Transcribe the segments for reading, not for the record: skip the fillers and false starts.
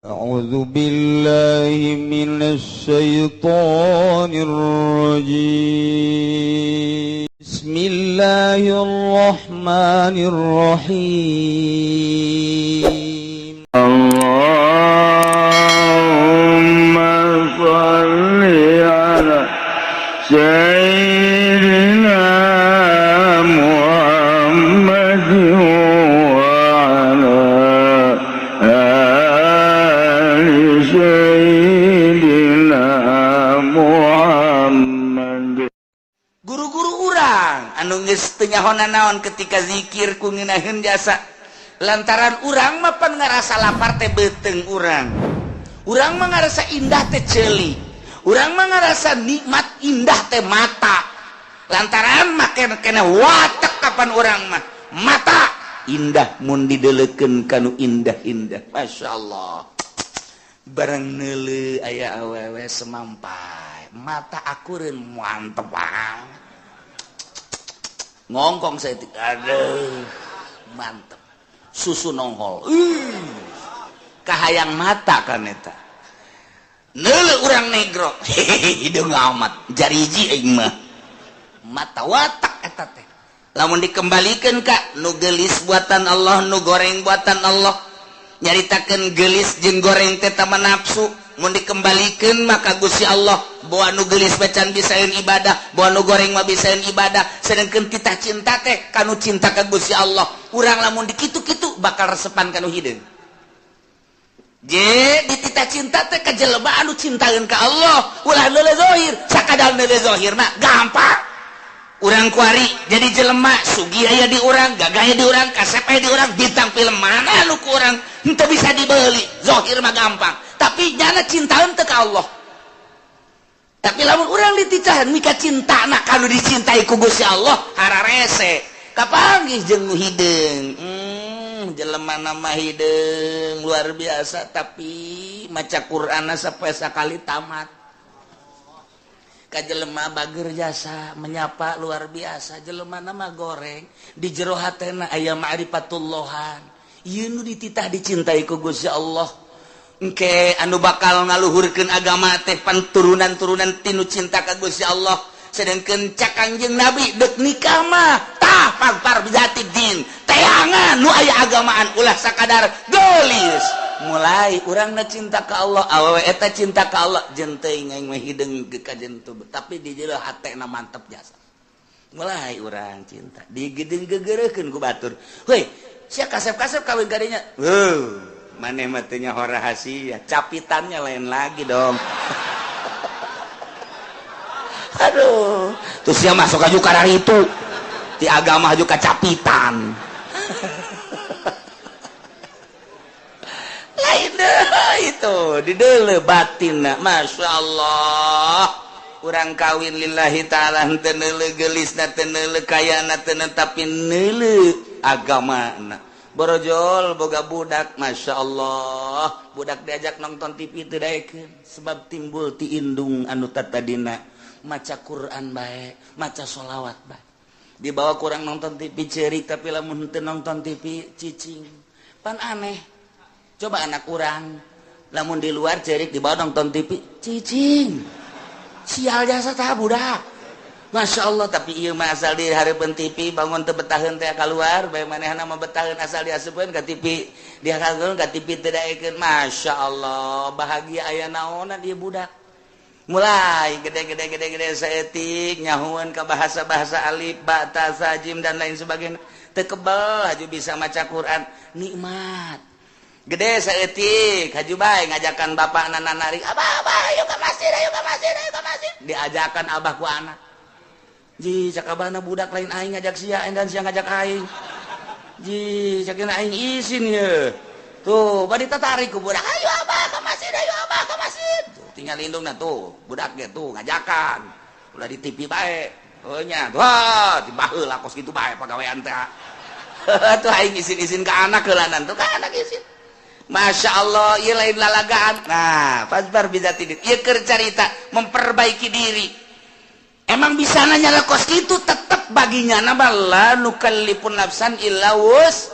أعوذ بالله من الشيطان الرجيم. بسم الله الرحمن الرحيم. اللهم صل على سيدنا محمد وعلى آل سيدنا محمد. Guru-guru urang anu geus teu nyaho naon ketika zikir ku ngeunaheun jasa, lantaran urang mah pan ngarasa lapar teh beuteung urang, urang mah ngarasa indah teh ceuli, urang mah ngarasa nikmat indah teh mata, lantaran make kena watek kapan urang mah mata indah mun didelekeun kanu indah-indah. Masya Allah, barang neuleu aya awewe semampai, mata akureun, mantep banget, ngongkong saya, aduh mantep, susu nongol. Ih, kahayang mata kan eta. Neuleu urang negro, hideung amat, jariji aing mah, mata watak eta teh. Lamun dikembalikan ka nu gelis buatan Allah, nu goreng buatan Allah, nyaritakeun gelis jeung goreng teh tama nafsu. Mun dikembalikan maka Gusti Allah, bahwa nu gelis bacan bisaeun ibadah, bahwa nu goreng mah bisaeun ibadah, sedangkan kita cinta teh kanu cinta ka Gusti Allah. Urang lamun dikitu-kitu bakal resepan kanu hideung. Je ditita cinta teh ka jelema anu cintaeun ka Allah, ulah neuleu zahir. Sakadar neuleu zahir mah gampang. Urang kuari jadi jelema sugih aya di urang, gagah aya di urang, kasep aya di urang, bintang film mana anu ku urang henteu bisa dibeli. Zahir mah gampang, tapi nyana cintaeun teu ka Allah. Tapi lamun urang dititahan mika cinta na kanu dicintai ku Gusti Allah, hararese kapanggih jeung nu hideung. Jelema nama hideung luar biasa, tapi maca Qur'an sampai sakali tamat. Ka jelema bager jasa menyapa luar biasa, jelema nama goreng, di jero hatena aya ma'rifatullahan. Ieu nu dititah dicintai ku Gusti Allah. Engke anu bakal ngaluhurkeun agama teh pan turunan-turunan tinu cinta ka Gusti Allah. Sedangkan cak Kangjeng Nabi, dek nikah mah tah fadzfar bidzatid din, teangan nu aya agamaan, ulah sakadar gelis. Mulai urang na cinta ka Allah, awewe eta cinta ka Allah, jeung teuing aing mah hideung kajen, tapi di jero hatena mantep jasa. Mulai urang cinta digedeng gegereukeun ku batur, "Heuy sia, kasep-kasep kawin kadinya." Heuh, maneh mah teu nyaho rahasia capitannya lain lagi dong. Aduh, terus dia masuk aja karena itu di agama juga capitan lain deh itu di dele batin. Masya Allah, urang kawin lillahi ta'ala, henteu neuleu geulisna, teu neuleu kayana, teu, tapi neuleu agamana. Borojol boga budak, Masya Allah, budak diajak nonton TV teu daekeun, sebab timbul ti indung anu tatadina maca Quran bae, maca sholawat bae. Dibawa kurang nonton TV cerik, tapi lamun henteu nonton TV cicing. Pan aneh coba, anak urang lamun di luar cerik, dibawa nonton TV cicing. Sial jasa tah budak. Masya Allah, tapi ieu mah asal di hareupeun TV bangun teu betaheun teh keluar bae. Manehna mah betaheun asal diasupkeun ka TV, dihakeun ka TV teu daekeun. Masya Allah, bahagia aya naonan ieu budak. Mulai gede-gede gede-gede saeutik nyahuan ke bahasa-bahasa alif ba ta sa jim dan lain sebagainya, teu kebel, haju bisa maca Quran, nikmat. Gede saeutik haju bae ngajakan bapak nana nari, "Abah, abah, ayo ke masjid, ayo ke masjid, ayo ke masjid." Diajakan abah ku anak. Ji, cak abahna, "Budak, lain aing ngajak sia dan sia ngajak aing." Ji, cak aing isin ye. Tuh badi tertarik ku budak, "Ayo abah ke masjid, ayo abah ke masjid." Tuh, tinggal indungna tuh budak ge tuh ngajakan ulah di TV bae. Oh nya tuh di baheula kos kitu bae pagawean teh. Tuh aing isin-isin ke anak heulanan, tuh ka anak isin. Masya Allah, ieu lain lalagaan. Nah, fadzfar bidzatid, ieu keur carita memperbaiki diri. Emang bisa nanya kos itu tetap baginya nama la nukallifun nafsan illa wus.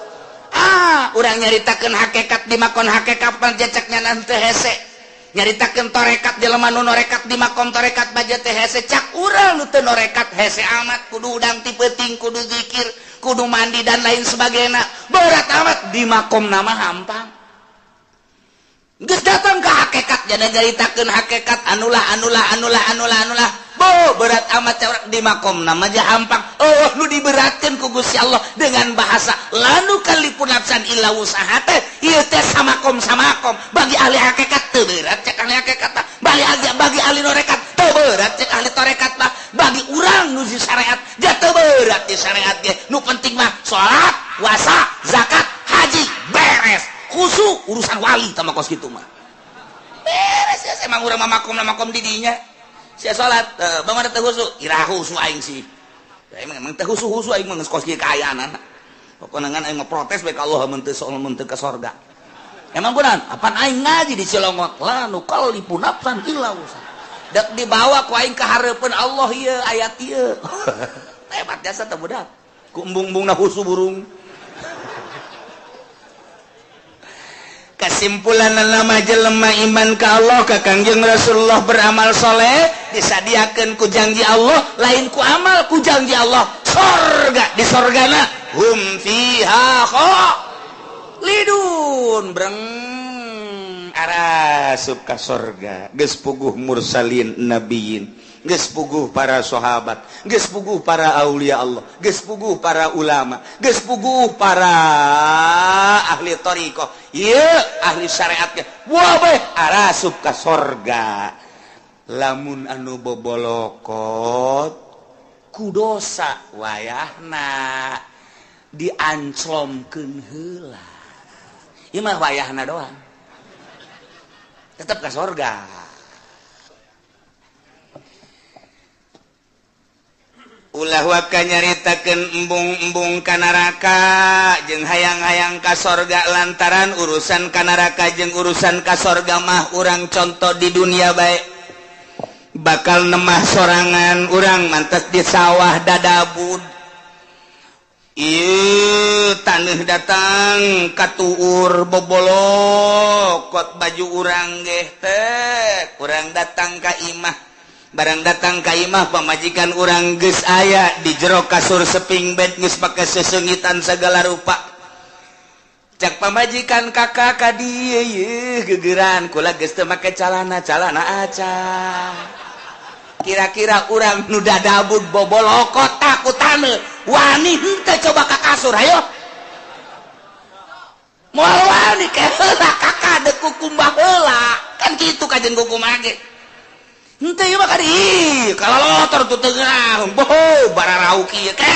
Ah, urang nyaritakeun hakikat di makom hakikat panjacaknya nanti hese. Nyaritakeun torekat jelema nu norekat di makom torekat baja teh hese cak urang nu teu norekat hese amat kudu udang ti peuting kudu zikir kudu mandi dan lain sebagainya. Berat amat di makom nama hampang. Geus datang ke hakikat jana nyaritakeun hakikat anulah anulah anulah anulah anulah. Bo berat amat di makom nama aja hampang. Oh nu diberatkeun ku Gusti Allah dengan bahasa lanu kalipun nafsan illa wusaha teh ieu teh samakom samakom bagi ahli hakikat teu berat cek ahli hakikat mah, bagi ahli norekat teu berat cek ahli torekat mah, bagi urang nu di syariat ja teu berat di syariat ge. Nu penting mah salat, puasa, zakat, haji beres. Khusu urusan wali tama kos kitu mah. Beres ya emang urang mah makom makom di dinya. Sia salat, bagaimana teu khusu? Iraha khusu aing sih. Emang emang teu khusu-khusu aing mah geus kos kieu kaayaan. Pokona ngan aing mah protes bae ka Allah mun teu soal mun teu ka sorga. Emang kunaon? Apan aing ngaji di Cilongot, la nukallifu nafsan illa wusaha. Dek dibawa ku aing ka hareupeun Allah ieu ayat ieu. Hebat jasa teh budak. Ku embung-embungna khusu burung. Kesimpulan nama jelema iman ka Allah ka Kangjeng Rasulullah beramal soleh disadiakeun ku janji Allah lain ku amal ku janji Allah sorga di sorgana hum fiha khalidun breng arasup ka sorga geus puguh mursalin nabiyin geus puguh para sahabat geus puguh para aulia Allah geus puguh para ulama geus puguh para ahli thariqah ieu ahli syariat ge wah bae arasup ka sorga. Lamun anu bobolokot ku dosa wayahna dianclomkeun heula ieu mah wayahna doang tetep ka sorga. Ulah waka nyaritakeun embung-embung ka neraka jeung hayang-hayang ka sorga lantaran urusan ka neraka jeung urusan ka sorga mah urang contoh di dunia bae bakal nemah sorangan urang mantes di sawah dadabud ieu taneuh datang katuur bobolokot baju urang geh teh urang datang ka imah. Barang datang ka imah pamajikan urang geus aya di jero kasur seping bed geus pake sesengitan segala rupa. Cak pamajikan kakak ka dieu yeuh gegeran kula geus teu make calana calana aca. Kira-kira urang nu dadabud bobolokot takutan wani henteu coba ka kasur hayo. Moal wani ke heula kakak deuk kukumbah heula. Kan kitu kajen kukumbah ge. Henteu ieu mah kadi kalalotor tuh teu geurang boho bararau kieu ke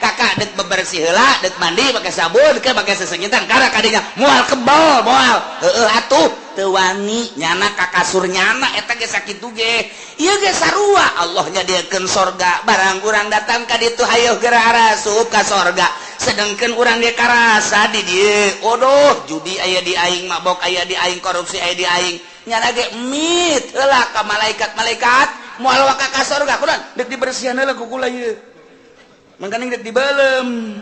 kakak deuk bebersih heula deuk mandi make sabun ke make sesengitan kara kadinya moal kebal moal heueuh atuh teu wani nyana ka kasur nyana eta ge sakitu ge ieu ge sarua Allah nyadiakeun sorga barang urang datang ka ditu hayoh geura arasup ka sorga sedengkeun urang ge karasa di dieu odoh judi aya di aing mabok aya di aing korupsi aya di aing nyana ge mit heula ka malaikat-malaikat moal waka ka sorga kunaon deuk dibersihan heula ku kula ieu mangkaning deuk dibeuleum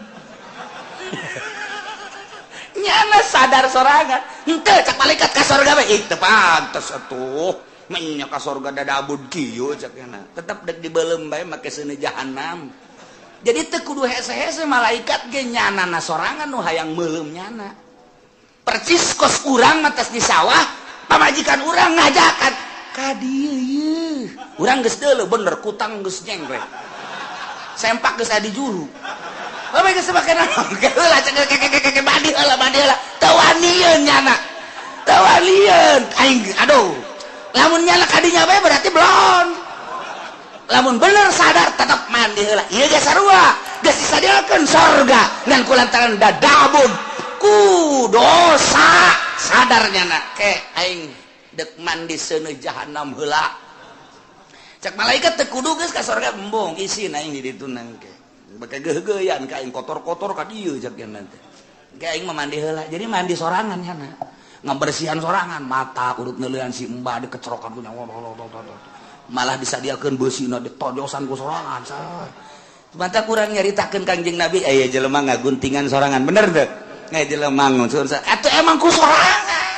nyana sadar sorangan henteu cak malaikat ka sorga bae ih teu pantes atuh menya ka sorga dadabud kieu cak nyana tetep deuk dibeuleum bae make seuneu jahanam. Jadi teu kudu hese-hese malaikat ge nyanana sorangan nu hayang meuleum nyana percis kos urang matas di sawah pamajikan urang ngajakan ka dieu ieu urang geus deuleu bener kutang geus nyengklek sempak geus aya di juru bae geus make naon heula cek keke mandi heula teu wanian nyana teu wanian aing aduh lamun nyana ka dinya bae berarti belon lamun bener sadar tetep mandi heula ieu ge sarua geus disadiakeun sorga ngan kulantaran dadabun ku dosa sadar nyana ke aing dek mandi seuneu jahanam heula cak malaikat teu kudu geus ka sorga embung isin aing di ditu nangke bake geugeuyan ka aing kotor-kotor ka dieu cak nyana teh ke aing mah mandi heula jadi mandi sorangan nyana ngabersihan sorangan mata urut neuleuan si embah dikecerokan ku nyawa malah disadiakeun beusina ditojosan ku sorangan mata kurang nyaritakeun Kangjeng Nabi aya jelema ngaguntingan sorangan bener teu. Ngai jelema ngusun atuh emang ku sorangan.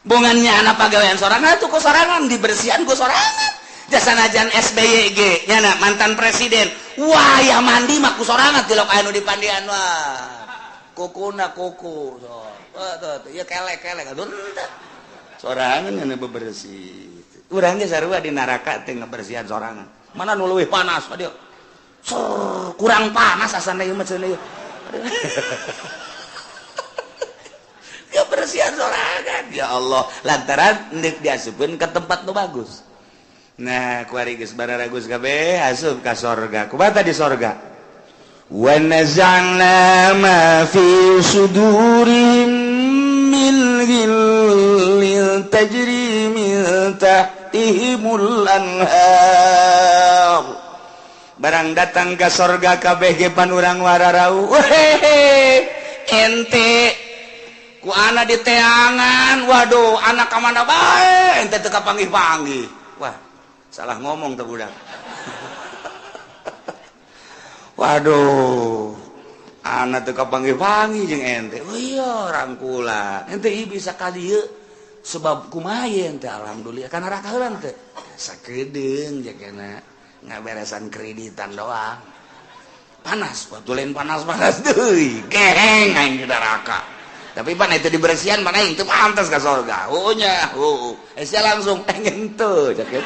Bongannya anak pagawean sorangan atuh ku sorangan, dibersihan ku sorangan. Jasa najan SBY ge nyana mantan presiden. Wah, ya mandi mah ku sorangan tilok anu dipandian wah. Kukuna kuku so. Tuh, ya kelek-kelek atuh henteu. Sorangan nya bebersih. Urang ge sarua di neraka teh ngabersihan sorangan. Mana nu leuwih panas ka dieu? Kurang panas asana ieu mah cenah ieu. Kebersihan sorangan ya Allah lantaran hendak diasupkeun ke tempat nu bagus. Nah, kuari geus bararagus kabeh asup ka sorga. Kumaha di sorga? Wa naza'na ma fi sudurihim min ghillin tajri min tahtihimul anhar. Barang datang ka sorga kabeh ge pan urang wararau. Wehehe, ente ku ana di teangan, waduh anak ka mana bae ente teu kapanggih-panggih. Wah, salah ngomong teh budak. Waduh, anak teu kapanggih-panggih jeung ente. Oh iya, rangkulan. Ente ieu bisa ka dieu sebab kumaha ente alhamdulillah kana neraka heula teh. Sakedeung jakena ngaberesan kreditan doang. Panas, batu lain panas-panas deui. Geheng aing di neraka. Tapi pan itu dibersihan mana aing teu pantas ka sorga. Oh nya, oh. Sia langsung pengen teu cek.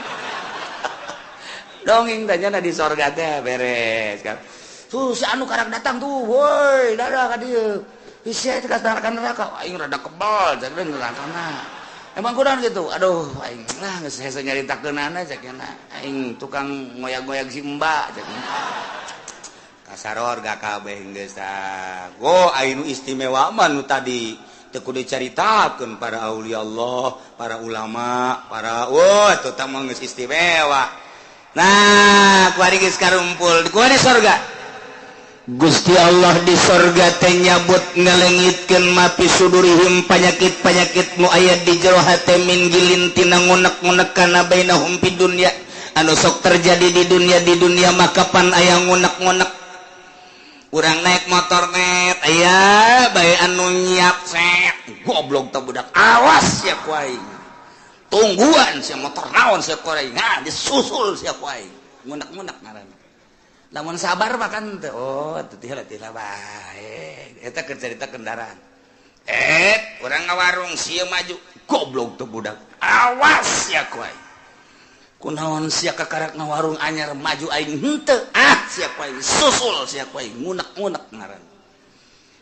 Dongeng tanya di sorga teh beres kan. Tuh si anu karang datang tuh, woi, dadah ka dieu. Sia teh ka neraka, aing rada kebal cek nerakana. Emang kurang gitu. Aduh, aing lah geus hese nyaritakeunana cek aing tukang ngoyag-ngoyag si Mbak cek. Kasaror gak kabeh geus tah. Go aing nu istimewa mah nu tadi teu kudu dicaritakeun para aulia Allah, para ulama, para wah eta tah mah geus istimewa. Nah, kuari geus karumpul, kuari sorga. Gusti Allah di sorga teh nyabut ngalengitkeun mapi sudurihim panyakit-panyakit nu aya di jero hate min gilin tina ngunek-ngunek kana bainahum fid dunya anu sok terjadi di dunia maka pan aya ngunek-ngunek. Urang naik motor net aya bae anu nyiap set goblok teh budak awas sia ku aing. Tungguan sia motor naon sia ku aing. Nah, disusul sia ku aing. Ngunek-ngunek ngaranna. Lamun sabar mah kan teh oh teu teh bae. Eta keur carita kendaraan. Urang ngawarung sia maju goblok teh budak. Awas sia ku aing. Kunaon sia kakarak ngawarung anyar maju aing henteu. Ah sia ku aing susul sia ku aing ngunek-ngunek ngaranna.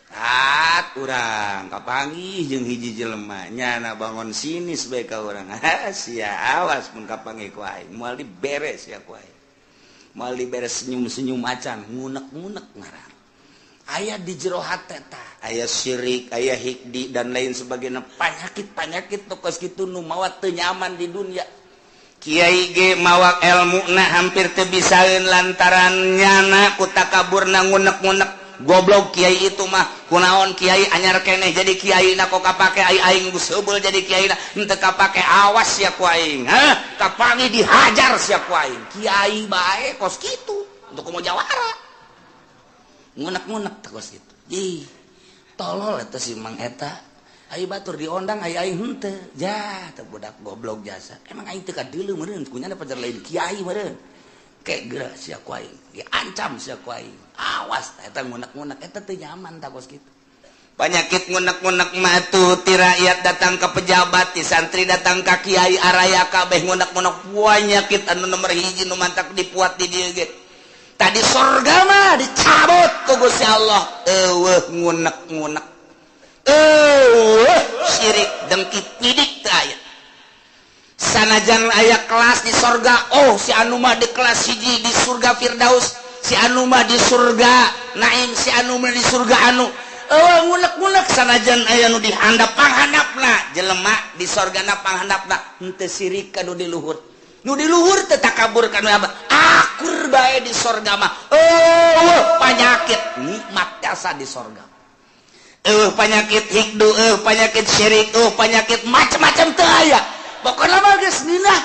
Tat urang kapanggih jeung hiji jelema nyana bangun sinis bae ka urang. Ha sia awas mun kapanggih ku aing moal diberes sia ku aing. Moal diberes senyum-senyum acan ngunek-ngunek ngaran. Aya di jero hate tah, aya syirik, aya hikdi dan lain sebagainya, panyakit-panyakit nu kos kitu nu mawa teu nyaman di dunia. Kiai ge mawa elmuna hampir teu bisaeun lantaran nyana ku takaburna ngunek-ngunek. Goblok kiai itu mah kunaon kiai anyar keneh jadi kiai na kok kapake ai aing geus heubeul jadi kiai na henteu kapake awas sia ku aing. Hah kapangi dihajar sia ku aing. Kiai bae kos kitu untuk komo jawara. Ngunek-ngunek teh kos kitu. Ih tolol eta si Mang eta. Ai batur diondang ai aing henteu. Ja teh budak goblok jasa. Emang aing teu kadeuleu meureun kunyana pajar lain kiai meureun. Kayak geura sia ku aing, diancam sia ku aing. Awas eta ngunek-ngunek eta teu nyaman tah kos kitu. Panyakit ngunek-ngunek mah tuh ti rakyat datang ke pejabat, ti santri datang ka kiai araya kabeh ngunek-ngunek panyakit anu nomor hiji nu mantak dipuat di dieu ge. Tadi sorga mah dicabut ku Gusti Allah. Eueuh ngunek-ngunek. Eueuh syirik dengki pidik teu aya. Sanajan aya kelas di sorga, oh si anu mah di kelas hiji di surga Firdaus, si anu mah di surga Naim, si anu mah di surga anu. Oh ngunek-ngunek sanajan aya nu dihandap panghandapna jelema di sorgana panghandapna henteu sirik ka nu di luhur. Nu di luhur teu takabur ka nu abah. Akur bae di sorga mah. Oh panyakit nikmat jasa di sorga. Panyakit hikdu, panyakit syirik, panyakit macam-macam teu aya. Pokoknya mah geus nginah.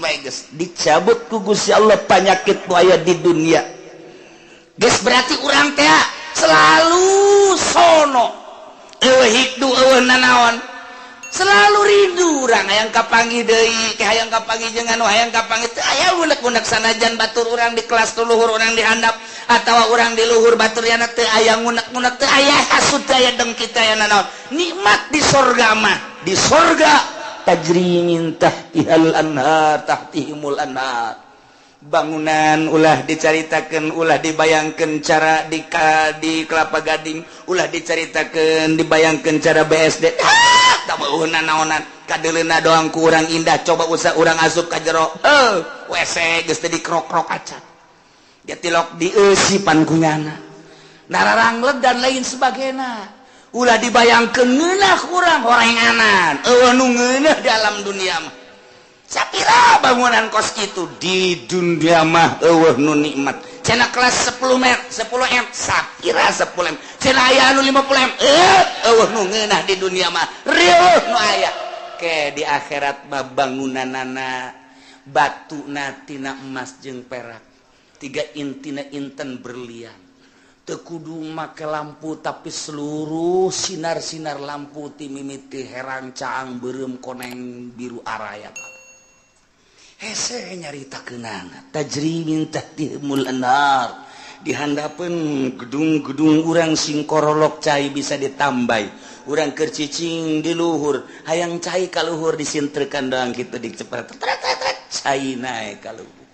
Bae geus dicabut ku Gusti Allah panyakit nu aya di dunia. Geus berarti urang teh Selalu sono, eueuh hikdu, eueuh nanaon, selalu rindu urang hayang kapanggih deui, hayang kapanggih jeung anu hayang kapanggih teu aya unek-unek, sanajan batur urang di kelas luhur, urang di handap atawa urang di luhur batur yana, teu aya ngunek-ngunek, teu aya hasud, teu aya dengki, teu aya nanaon. Nikmat di sorga mah, di sorga tajri min tahtihal anhar, tahtihimul anhar. Bangunan ulah dicaritakan, ulah dibayangkan cara di Kelapa Gading, ulah dicaritakan, dibayangkan cara BSD. Ah, tak mau naonan, kadeleuna doang kurang indah. Coba usah urang asup ka jero, eh, WC geus teu dikrok-krok acan, dia tilok dieusipan kunyana, nararangleg dan lain sebagainya. Ulah dibayangkeun ngeunah, kurang horenganan, eueuh nu ngeunah di alam dunia mah. Sapira bangunan kos itu di dunia mah eueuh nu nikmat. Cenah kelas 10 m, 10 m, sapira 10 m, cenah aya anu 50 m, eh, eueuh nu ngeunah di dunia mah, rieuh nu aya ke di akhirat mah. Bangunanana batuna tina emas jeung perak, tiga intina inten berlian. Teu kudu make lampu, tapi seluruh sinar-sinar lampu ti mimiti herang, caang, beureum, koneng, biru, araya. Hese nyaritakeunana tajri min tahtihimul anhar. Di handapeun gedung-gedung urang sing korolok, cai bisa ditambah. Urang keur cicing di luhur, hayang cai ka luhur, disintrekan doang kitu, dicepet cai naek ka luhur.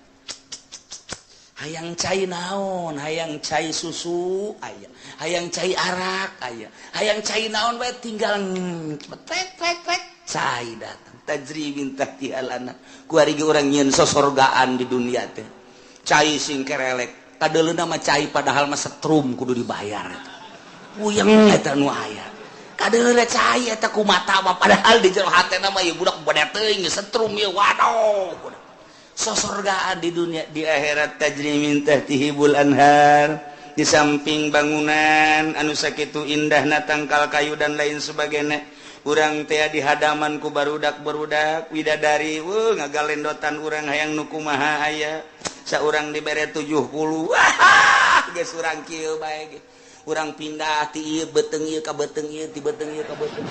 Hayang cai naon, hayang cai susu aya, hayang cai arak aya, hayang cai naon bae, tinggal cepet trek trek, cai datang. Tajri min tahtihal anhar. Kuari ge urang nyieun sosorgaan di dunia teh, cai sing kerelek, kadeuleuna mah cai, padahal mah setrum kudu dibayar. Puyeng eta nu aya, kadeuleuna cai eta ku mata mah, padahal di jero hatena mah ieu budak bade teuing setrum ieu. Waduh, sosorgaan di dunia. Di akhirat tajri min tahtihimul anhar. Di samping bangunan anu sakitu indahna, tangkal kayu dan lain sebagainya, urang teh di hadaman ku barudak barudak widadari, wuh, ngagalendotan. Urang hayang nu kumaha aya, saurang dibere 70, wah, geus urang kieu bae ge. Urang pindah ti ieu beuteung ieu ka beuteung ieu, ti beuteung ieu ka beuteung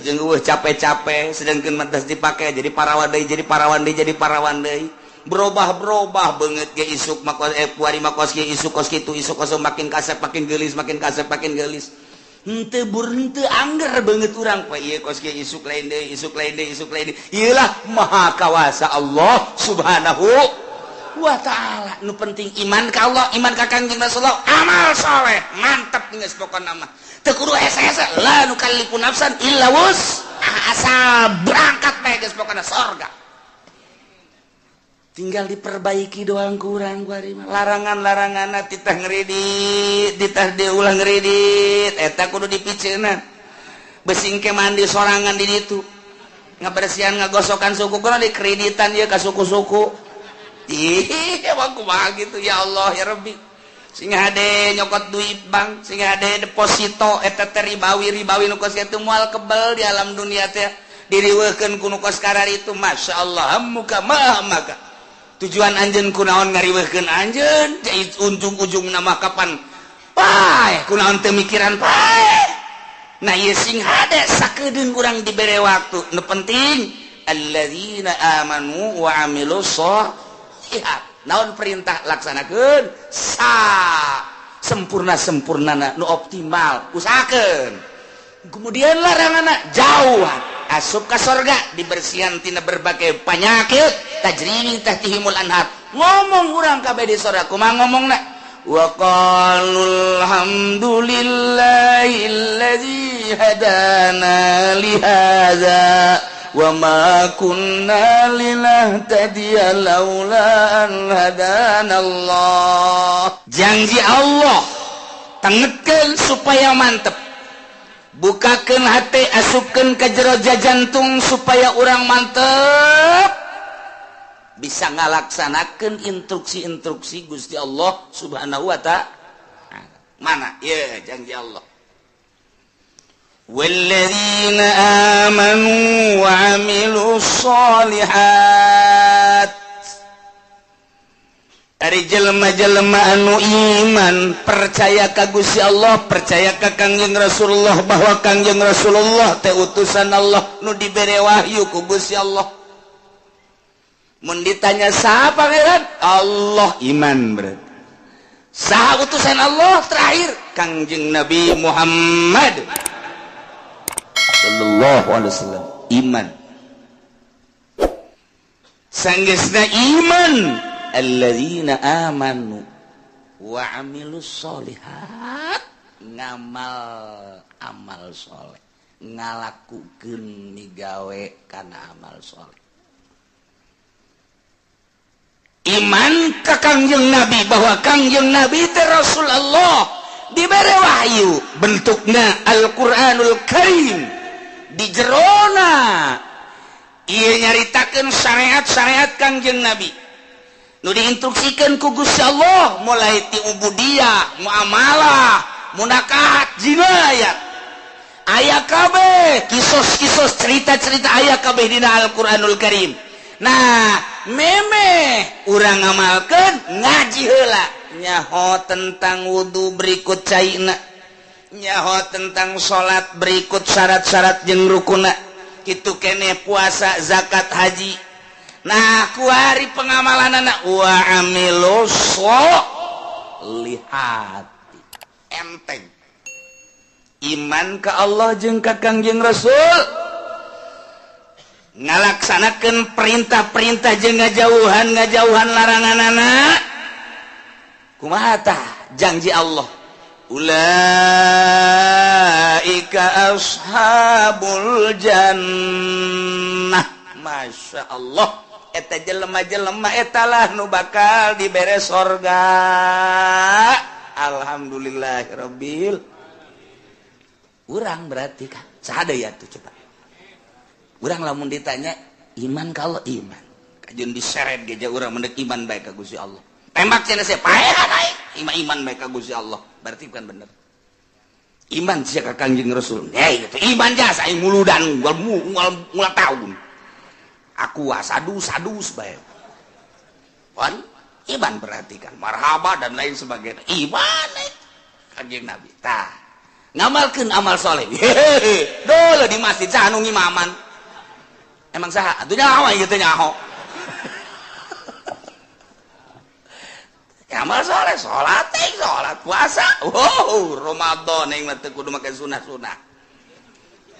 jeung eueuh capek-capek, sedangkan mah dipake jadi parawan deui, jadi parawan deui, jadi parawan deui, berubah-berubah banget ge. Isuk mah eh, puari mah kos kieu, isuk kos kitu, isuk kos, makin kasep makin geulis, makin kasep makin geulis, henteu bur henteu angger banget urang poe ieu kos kieu, isuk lain deui, isuk lain deui, isuk lain deui. Ieulah maha kawasa Allah Subhanahu wa Ta'ala. Nu penting iman ka Allah, iman ka Kangjeng Rasulullah, amal soleh, mantep geus pokona mah. Teu kudu hese-hese, la nukallifu nafsan illa wus, asal berangkat bae geus pokona sorga. Tinggal diperbaiki doang kurang larangan-larangan, titah ngeridit, titah diulang ngeridit, eta kudu dipiceunan. Besing ke mandi sorangan di ditu, ngabersihan, ngagosokan suku kudu dikreditan ieu ka suku-suku. Ih, emang kumaha gitu, ya Allah ya Rabbi. Sing hade nyokot duit bank, sing hade deposito, eta teh ribawi, ribawi nu kos kitu moal kebel di alam dunia teh, diriweuhkeun ku nu kos kararitu. Masya Allah, muka mah maka tujuan anjeun kunaon ngariweuhkeun anjeun, ujung-ujung nama kapan paeh, kunaon teu mikiran paeh. Nah, ieu sing hade sakedeung urang dibere waktu. Nu penting alladzina amanu wa amilus sholihat. Naon perintah laksanakeun sa sempurna sempurnana, nu optimal usahakeun, kemudian larangan jauh, asup ka sorga, dibersihan tina berbagai penyakit, tajri min tahtihimul anhar. Ngomong urang kabeh di sorga kumaha ngomongna? Wa qalu alhamdulillahilladzi hadana li hadza wa ma kunna linahtadiya laula an hadana Allah. Janji Allah tengetkeun supaya mantep, bukakan hati, asupkan ke jero jantung supaya orang mantep bisa ngalaksanakan instruksi-instruksi Gusti Allah Subhanahu wa Ta'ala. Mana ya janji Allah? والذين آمنوا وعملوا الصالحات. Ari jelema-jelema anu iman percaya ka Gusti Allah, percaya ka Kangjeng Rasulullah bahwa Kangjeng Rasulullah teh utusan Allah nu dibere wahyu ku Gusti Allah. Mun ditanya saha pangeran? Allah, iman berarti. Saha utusan Allah terakhir? Kangjeng Nabi Muhammad sallallahu alaihi wasallam, iman. Sanggeusna iman, alladzina amanu wa amilus sholihat, ngamal amal soleh, ngalakukeun migawe kana amal soleh. Iman ka Kangjeng Nabi bahwa Kangjeng Nabi teh Rasul Allah, dibere wahyu bentukna Al-Qur'anul Karim, di jerona ieu nyaritakeun syariat-syariat Kangjeng Nabi nu diinstruksikan ku Gusti Allah, mulai ti ubudiyah, muamalah, munakahat, jinayat, aya kabeh kisos-kisos cerita-cerita aya kabeh dina Al-Qur'anul Karim. Nah, memeh urang ngamalkeun ngaji heula, nyaho tentang wudu berikut caina, nyaho tentang salat berikut syarat-syarat jeung rukuna, kitu kene puasa, zakat, haji. Nah, kuari pengamalan anak wa amilus sholihati, enteng iman ke Allah jeung ka Kangjeng Rasul, ngalaksanakeun perintah-perintah jeung ngajauhan larangan anak. Kumaha tah janji Allah? Ulaika ashabul jannah. Masya Allah, eta jelema-jelema etalah nu bakal dibere sorga. Alhamdulillahirabbil. Urang berarti kan saha deui atuh coba. Urang lamun ditanya iman kalau iman, kajeun diseret ge urang mendek iman bae ka Gusti Allah. Tembak cenah sia paehan aing, iman bae ka Gusti Allah. Berarti bukan bener. Iman sia ka Kangjeng Rasul. Hei, itu iman jasa aing muludan ngul tahun. Aku sadu-sadu bae. Wan iman berarti kan marhaba dan lain sebagainya. Iman Kangjeng Nabi. Tah, ngamalkeun amal soleh. Hehehe, dulu di masjid saha nu ngimaman? Emang saha? Atuh nyaho ieu teh nyaho. Amal soleh, salat teh, salat puasa. Wow, Ramadan aing mah teu kudu make sunah-sunah.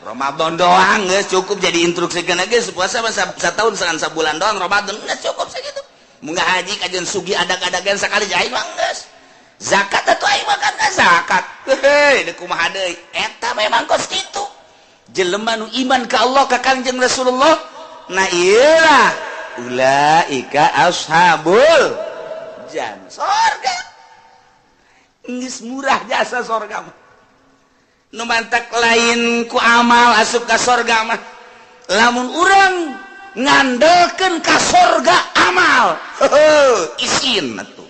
Ramadan doang geus cukup jadi instruksikeun geus puasa mah satahun sangan sabulan doang Ramadan geus cukup sakitu. Mun haji kajeun sugi adag-adagan sakali aing mah geus. Zakat atuh aing mah kan zakat. Heuh, deuk kumaha deui? Eta memang kos kitu. Jelema nu iman ka Allah ka Kangjeng Rasulullah, nah iyalah ulaika ashabul jannah, sorga. Geus murah jasa sorga mah. Nu mantak lain ku amal asup ka sorga mah. Lamun urang ngandelkeun ka sorga amal, heuh, isin atuh.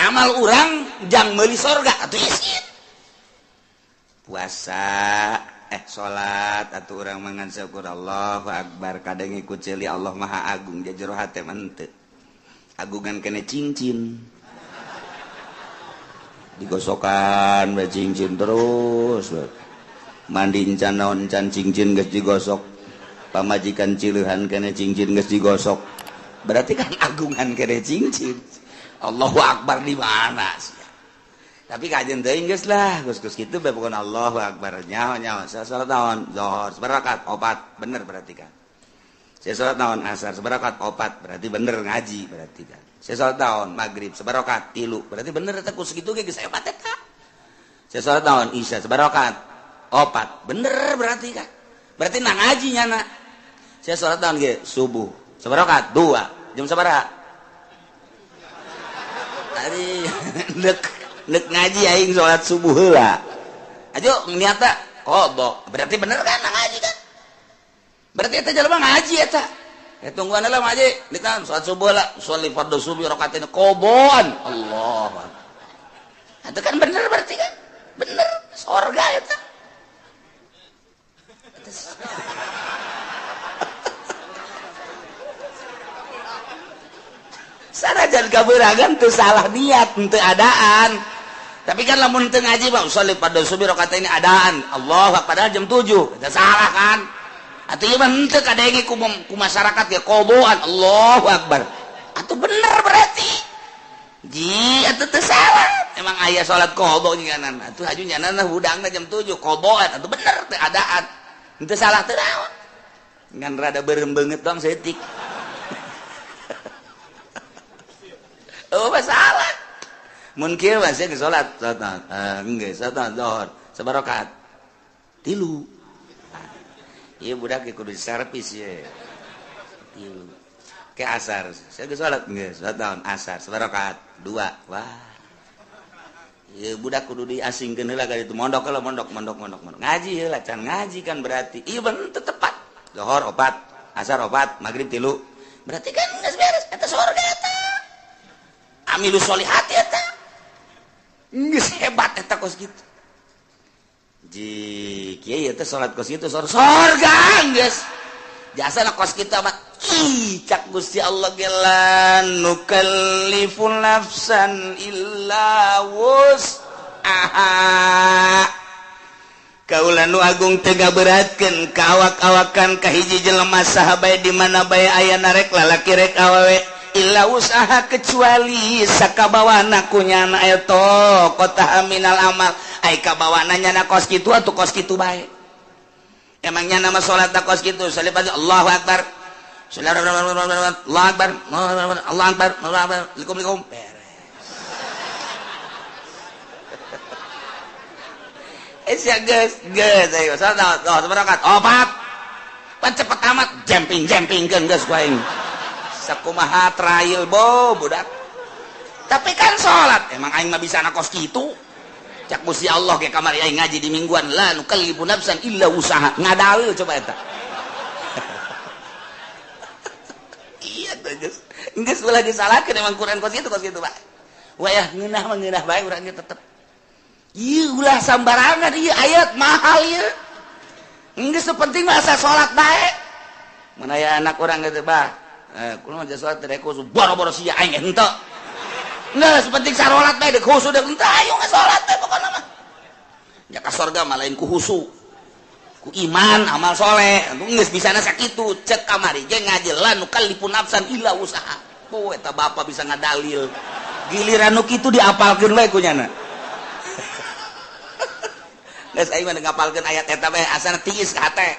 Amal urang jang meuli sorga atuh isin. Puasa, salat atuh urang mangan syukur Allahu akbar, kadang ikut ceuli Allah Maha Agung jero hate mah henteu. Agungan kene cincin. Digosokan we cincin terus. Mandi encan naon encan cincin geus digosok. Pamajikan cileuhan kene cincin geus digosok. Berarti kan agungan kene cincin. Allahu akbar di mana sih? Tapi kajian teuing geus lah, geus-geus kitu bae pokona Allahu akbar. Nyaho-nyaho saya salat naon? Zuhur sabarakat opat, bener berarti kan. Saya salat naon? Asar sabarakat opat, berarti bener ngaji berarti kan. Saya salat naon? Maghrib sabarakat 3, berarti bener eta ku sakitu ge geus hebat eta. Saya salat naon? Isya sabarakat opat, bener berarti kan. Berarti nah ngaji nyana. Saya salat naon ge? Subuh sabarakat 2, jam sabaraha? Ari nek ngaji aing salat subuh heula. Ajo niatna qada. Berarti bener kan ngaji kan? Berarti eta jelema ngaji eta. Tungguan lah ngaji, dikan salat subuh lah, sholli fardhu subuh rakaatain qadaan. Allah. Itu kan bener berarti kan? Bener, sorga eta. Sanajan Sanajan kaberangan teu salah niat, teu adaan. Tapi kan lamun teu ngaji mah usolli pada subuh rakaat ini adaan. Allah padahal jam 7. Teu salah kan? Atuh ieu mah henteu kadenge ku masyarakat ge qodoan Allahu Akbar. Atuh bener berarti. Ji atuh teu salah. Emang aya salat qada nyanan. Atuh haju nyanan hudangna jam 7 qodoan atuh bener teu adaan. Henteu salah teu naon. Ngan rada beureum beungeut doang saeutik. Oh masalah. Mun kieu mah sia salat salat geus salat zuhur sabarakaat 3. Ieu budak kudu servis ye. 3. Ke asar sia geus salat geus salat asar sabarakaat 2. Wah. Ieu budak kudu diasingkeun heula ka ditu mondok heula mondok mondok mondok mondok. Ngaji heula can ngaji kan berarti ieu bener tepat. Zuhur 4, asar 4, magrib 3. Berarti kan geus beres eta surga eta. Amilu solihati eta. Geus hebat eta kos kitu. Ji kieu teh salat kos kitu sorga geus. Jasana kos kitu mah ih cak Gusti Allah ge la nukallifu nafsan illa wus'aha. Kaula nu agung teu ngaberatkeun ka awak-awakan ka hiji jelema saha bae di mana bae aya rek lalaki rek awewe illa usaha kecuali sakabawana ku nyana eta kota minal amal ai kabawana nyana kos kitu atuh kos kitu bae. Emang nyana mah salat kos kitu salibah Allahu akbar Allahu akbar Allahu akbar Allahu akbar likum beres. Sia geus geus ayo salat oh sabarakat opat pan cepet amat jemping-jempingkeun geus ku aing. Sakumaha trail bo budak. Tapi kan salat emang aing mah bisa kos kitu. Cak Gusti Allah ge kamari aing ngaji di mingguan la nukallifu nafsan illa usaha. Ngadalil coba eta. Iya tuh geus. Geus ulah disalahkeun emang Quran kos kitu Pak. Wayah ngeunah mah ngeunah bae urang ge tetep. Ieu ulah sambarangan ieu ayat mahal ieu. Geus penting mah asa salat bae. Mun aya anak urang geus bah kulo mah salat teh khusu boro-boro sia aing henteu. Geus penting sarolat bae deuk khusu deuk henteu ayo salat teh pokona mah. Nya ka sorga mah lain ku khusu. Ku iman amal soleh. Geus bisana sakitu cek kamari ge ngaji la nukallifu nafsan illa usaha. Oh eta bapa bisa ngadalil. Giliran nu kitu diapalkeun bae ku nyana. Geus aing mah ngapalkeun ayat eta bae asana tiis ka hate.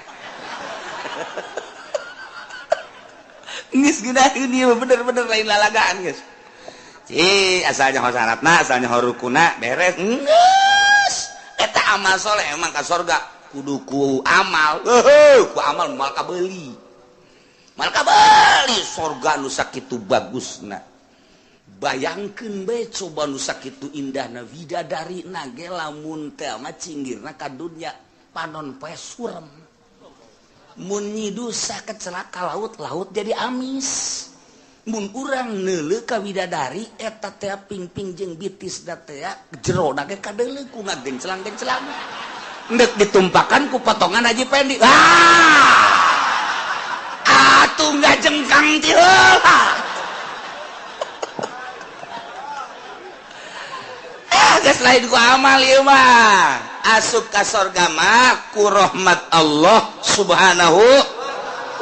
Geus geunaheun ieu bener-bener lain lalagaan geus. Ci asalnya ho syaratna, asalnya ho rukuna beres. Geus. Eta amal soleh emang ka sorga kudu ku amal. Heuh, ku amal moal kabeuli. Moal kabeuli sorga nu sakitu bagusna. Bayangkeun bae coba nu sakitu indahna widadarina ge lamun teh mah cinggirna ka dunya panon poe surem. Mun nyidusa kecelaka laut-laut jadi amis. Mun urang neuleuh ka widadari eta teh pingping jeung bitis da teh jerona ge kadeuleuh ku ngagenclang-genclang. Endek ditumpakan ku potongan Haji Pendi. Ah! Atuh ngajengkang ti heula. Ah, geus lain ku amal ieu mah. Asup ka sorga mah ku rahmat Allah Subhanahu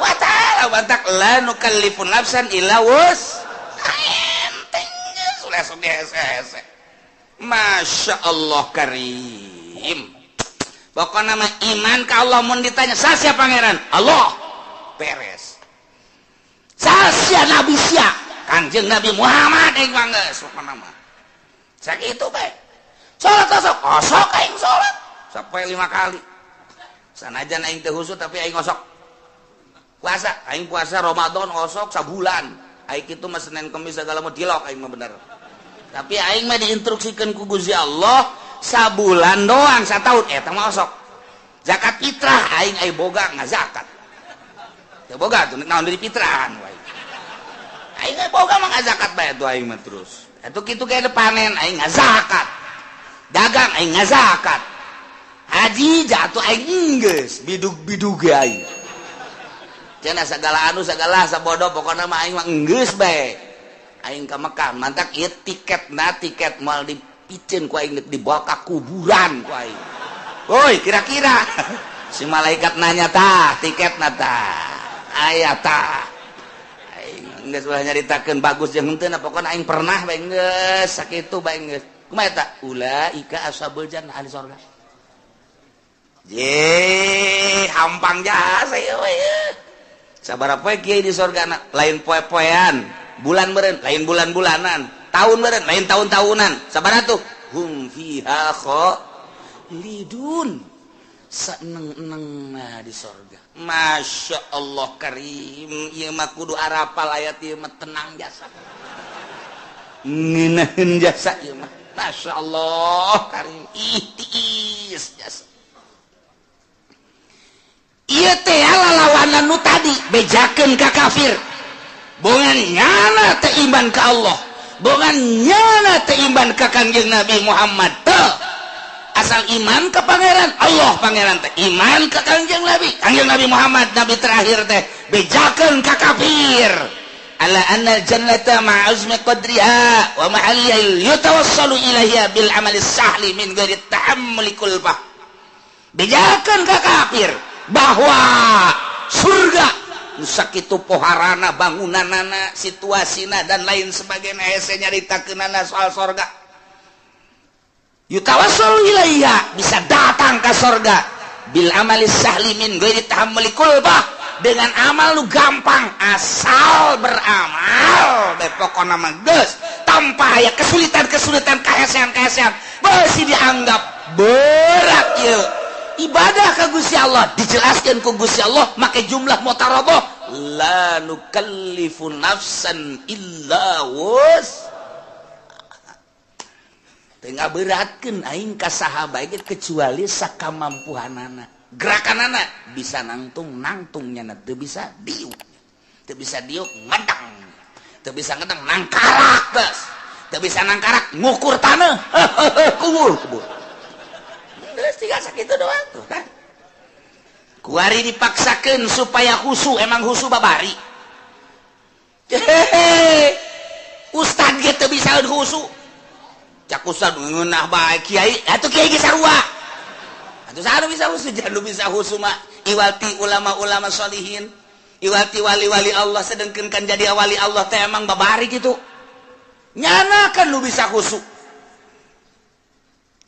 wa ta'ala. Batak la nukallifu nafsan illa wus. Enteng geus ulah sok dihese-hese. Masya Allah karim. Pokokna mah iman ka Allah mun ditanya sasia pangeran? Allah. Beres. Sasia nabi sia? Kanjeng Nabi Muhammad aing mah geus pokona mah. Sakitu bae. Salat osok, osok aing salat sampai 5 kali. Sanajan aing teu khusyuk tapi aing osok. Puasa, aing puasa Ramadan osok sabulan. Aing kitu mah Senin Kemis segala mah dilok aing mah bener. Tapi aing mah diinstruksikeun ku Gusti Allah sabulan doang sataun eta mah osok. Zakat fitrah aing ai boga ngazakat. Teu boga tuh naon dari fitrahan wae. Aing ai boga mah ngazakat bae tuh aing mah terus. Atuh kitu ge panen aing ngazakat. Dagang aing ngazakat. Haji jatuh aing geus bidug-bidug ge aing. Cenah sagala anu sagala sabodo pokona mah aing mah geus bae. Aing ka Mekah mantak ieu tiketna tiket moal dipiceun ku aing dibawa ka kuburan ku aing. Woi, kira-kira si malaikat nanya tah tiketna tah. Aya tah. Aing geus ulah nyaritakeun bagus jeung henteu pokona aing pernah bae geus sakitu bae geus. Kumaha eta? Ulaika ashabul jannah ahli surga. Ye, hampang jasa ieu we. Sabaraha poe kiai di surga lain poe-poean, bulan meureun lain bulan-bulanan, tahun meureun lain tahun-tahunan. Sabaraha tuh? Hum fiha khalidun. Seneng-enengna di surga. Masya Allah karim, ieu mah kudu arapal ayat ieu mah tenang jasa. Ngeunaheun jasa ieu mah. Masya Allah karim, ih tiis jasa. Ieu teh lalawanan nu tadi bejakeun ka kafir. Bongan nyana teh iman ka Allah, bongan nyana teh iman ka Kangjeng Nabi Muhammad teh. Asal iman ke pangeran Allah, pangeran teh iman ke Kangjeng Nabi, Kangjeng Nabi Muhammad nabi terakhir teh bejakeun ka kafir. Ala anna jannata ma'azmi qadriha wa mahalliha yatawassalu ilaiha bil amali sahli min ghairi tahammuli kulfah. Bejakeun ka kafir bahwa surga nu sakitu poharana, bangunanana, situasina dan lain sebagainya, hese nyaritakeunana soal sorga. Yutawassalu ilaiha, bisa datang ke sorga bil amali sahli min ghairi tahammuli kulfah, dengan amal lu gampang asal beramal bae pokona mah geus tanpa aya kesulitan-kesulitan, kahesean-kahesean beusi dianggap berat ieu ibadah ka Gusti Allah. Dijelaskeun ku Gusti Allah make jumlah mutaraboh, la nukallifu nafsan illa wus, teu ngaberatkeun aing ka saha bae kecuali sakamampuhanana. Gerakanana bisa nangtung nangtungnya, teu bisa diuk, teu bisa diuk ngedang, teu bisa ngedang nangkarak, geus teu bisa nangkarak ngukur tanah, kubur kubur geus tinggal sakitu doang tuh kan. Kuari dipaksakeun supaya khusu, emang khusu babari. Hehehe, ustad ge teu bisa khusu. Cak ustad ngeunah bae kiai atuh, kiai ge sarua atuh. Saha bisa khusu? Jangan bisa khusu mah iwati ulama-ulama solihin, iwati wali-wali Allah. Sedengkeun kan jadi wali Allah teh emang babari gitu nyana kan lu bisa khusu.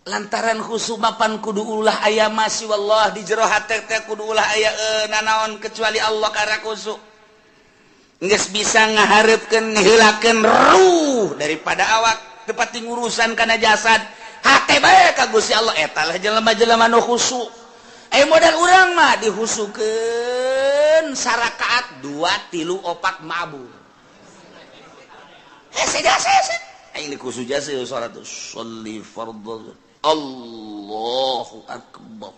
Lantaran khusu mapan kudu ulah aya masih wallah di jero hate teh, kudu ulah aya nanaon kecuali Allah. Karena khusu geus bisa ngaharepkeun ngeheulakeun ruh daripada awak, tepati ngurusan kana jasad, hate bae ka Gusti Allah. Eta lah jelema-jelema nu khusu. Eh, modal urang mah dihusukeun sarakaat dua tilu opat mabur. Hese jasa hese aing dikhusu jasa salat sholli fardhu, Allahu akbar,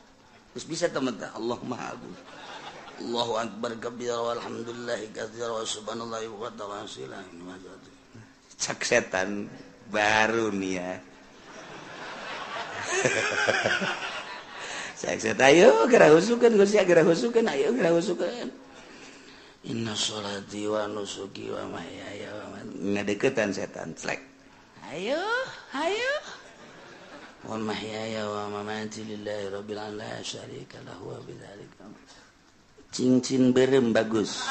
terus bisa teman Allah Maha Agung, Allahu akbar kabira walhamdulillahi katsira wa subhanallahi wa ta'ala. Cak setan baru nih ya. Cak setan, ayo geura husukeun Gusti, geura husukeun, ayo geura husukeun. Inna sholati wa nusuki wa mahyaya wa ngadeukeutan setan slek. Ayo, ayo. Wa mahyaya wa mamati lillahi rabbil alamin la syarika lahu wa bidzalika. Cincin berem bagus.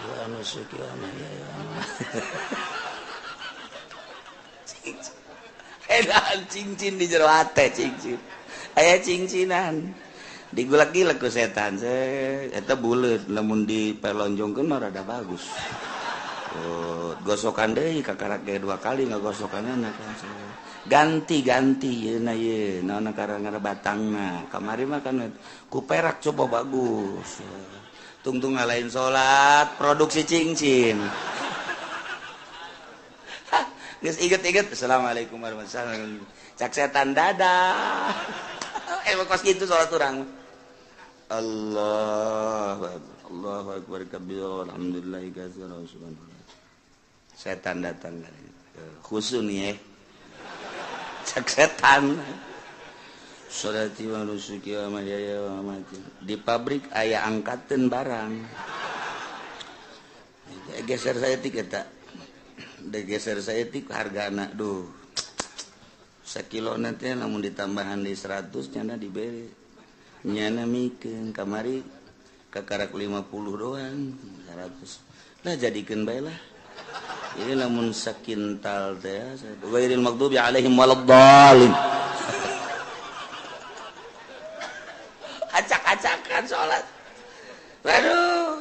Wa nusuki wa mahyaya wa cincin. Edan cincin di jero hate cincin. Aya cincinan. Digulak-gilek ku setan. Eta buleut lamun dipelonjongkeun mah rada bagus. Oh, gosokan deui kakarak ge dua kali ngagosokanna ganti-ganti yeuna ye naon karang batangna kamari mah kan ku perak, coba bagus tungtung ngalain salat produksi cincin. Geus inget-inget, assalamualaikum warahmatullahi wabarakatuh, cak setan dadah. Emang kos kitu salat urang. Allah Allahu akbar kabir alhamdulillah katsira subhanallah. Setan datang khusu nih ya, cak setan. Sholati wa nusuki wa mahyaya wa mamati. Di pabrik aya angkateun barang, geser saya tiket tak Geser saeutik hargana duh. Sakilo nanti lamun ditambahan di 100 nyana diberi. Nyana mikeun kamari kakarak 50 doang 100. Lah jadikeun bae lah. Ini lamun sakintal teh ghairil maghdubi alaihim waladdallin. Acak-acakan salat. Waduh.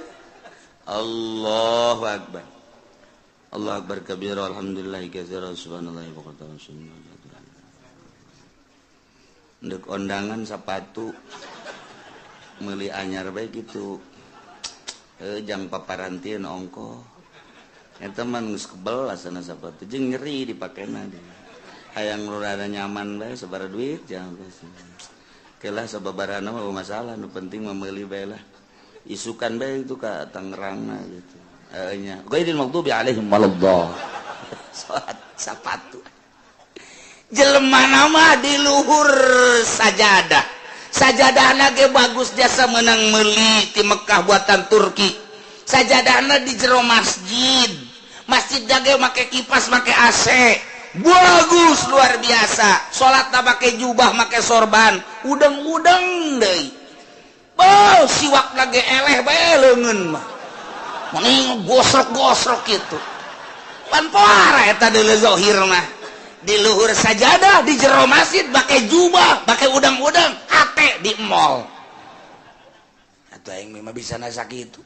Allahu akbar. Allahu akbar kabira alhamdulillah katsira subhanallahi wa bihamdihi. Ndek ondangan sapatu meuli anyar bae kitu. Jang paparantieun ongkoh. Eta mah geus kebel asana sapatu jeung nyeri dipakena. Hayang rada nyaman bae sabaraha duit jangan kelah sababarana mah masalah nu penting mah meuli bae lah. Isukan bae itu ka Tangerangna gitu. Nya ghairil maghdubi alaihim waladdallin. Salat sapatu. Jelema nama di luhur sajadah. Sajadahna ge bagus jasa menang meuli ti Mekah buatan Turki. Sajadahna di jero masjid. Masjid ge make kipas, make AC. Bagus luar biasa. Salatna make jubah, make sorban, udeng-udeng deui. Oh, siwak lagi eleh bae leungeun mah. Mending gosrok-gosrok kitu. Pan poara eta deuleu zahir mah. Di luhur sajadah, di jero masjid make jubah, make udang-udang, hate di mall. Atuh aing mah bisa nasa kitu.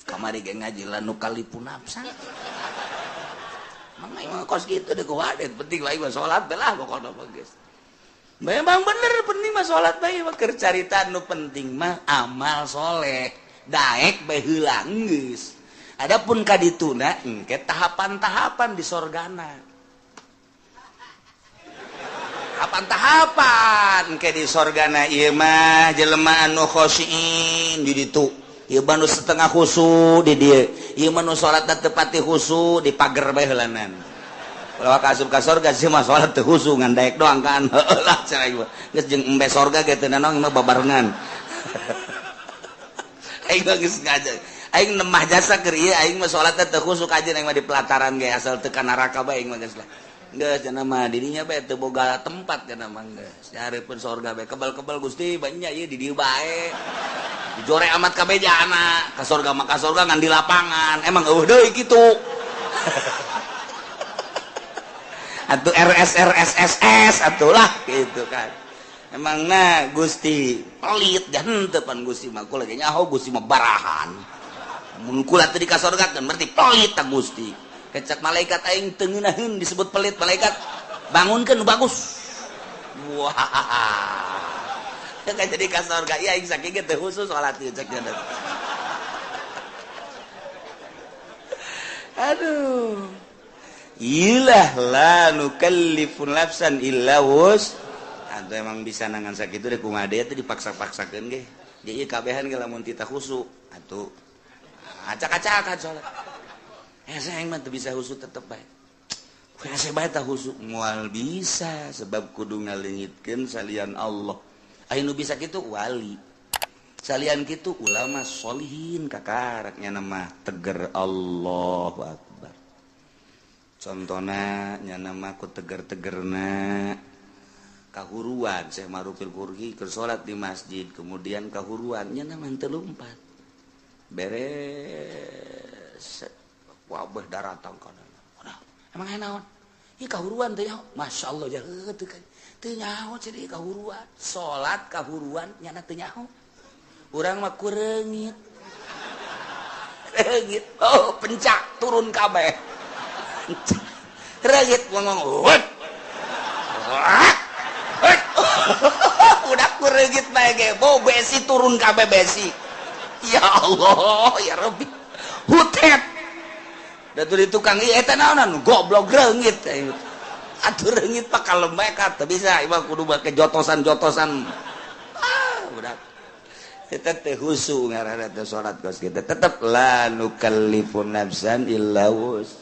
Kamari ge ngaji lanu kalipu nafsa. Mang aing mah kos kitu deui kuwadet, penting lain mah salat belah pokona mah geus. Memang bener penting mah salat bae mah keur carita nu penting mah amal soleh. Daek bae heula geus. Adapun ka dituna engke tahapan-tahapan di sorgana. Tahapan-tahapan engke di sorgana ieu mah jelema anu khosyin di ditu. Ieu mah nu setengah khusu di dieu. Ieu mah nu salatna teu pati khusu di pager bae heulanan. Kalau ka asup ka sorga sih mah salat teu khusu ngan daek doang kan. Heueuh lah cenah ieu. Geus jeung embe sorga ge teu nanaon mah babarengan. Aing mah geus ngajar. Aing nemah jasa keur ieu aing mah salatna teu khusu kajeun aing mah di pelataran ge asal teu ka neraka bae aing mah geus lah. Geus cenah mah dirinya bae teu boga tempat cenah mah geus. Nyareupeun sorga bae kebal-kebal Gusti banyak ieu di dieu bae. Dijore amat kabeh jana ka sorga mah ka sorga ngan di lapangan. Emang eueuh deui kitu. Atuh RS RS SS atuh lah gitu kan. Emang na Gusti pelit dan teu pan Gusti mah kula ge nyaho Gusti mah barahan. Mun kula teu dikasorgakeun berarti pelit ta Gusti. Kecak malaikat aing teu ngeunaheun disebut pelit malaikat. Bangunkeun nu bagus. Wah. Teu jadi ka sorga ieu aing sakieu ge teu khusus salat ieu cek nya. Aduh. Ilah la nukallifu nafsan illa wus. Atau emang bisa nangan sakitu deh kumaha deui teh dipaksa-paksakeun ge. Jadi kabehan ge lamun tita khusu atuh acak-acakan salat. Hese aing mah teu bisa khusu tetep bae. Hese bae tah khusu moal bisa sebab kudu ngaleungitkeun salian Allah. Aya nu bisa kitu wali. Salian kitu ulama sholihin kakaraknya mah teger Allahu akbar. Contohna nyana mah ku teger-tegerna kahuruan Syekh Marufil Qurhi keur salat di masjid kemudian kahuruan nyana mah teu lumpat beres wabah daratang kana. Emang aya naon? Ieu kahuruan teh nyaho. Masyaallah jaheut teu kan. Teu nyaho ceuk kahuruan. Salat kahuruan nyana teu nyaho. Urang mah kureungit. Reungit. Oh, pencak turun kabeh. Reungit ngomong. Udah kureungit bae ge. Bau besi turun kabeh besi. Ya Allah, ya Rabbi. Hutet. Da di tukang ieu eta naonan goblok reungit. Atuh reungit pak kalem bae ka teu bisa ieu mah kudu make jotosan-jotosan. Ah, budak. Eta teh khusu ngaranna teh salat kos kitu. Tetep la nukallifu nafsan illa wus.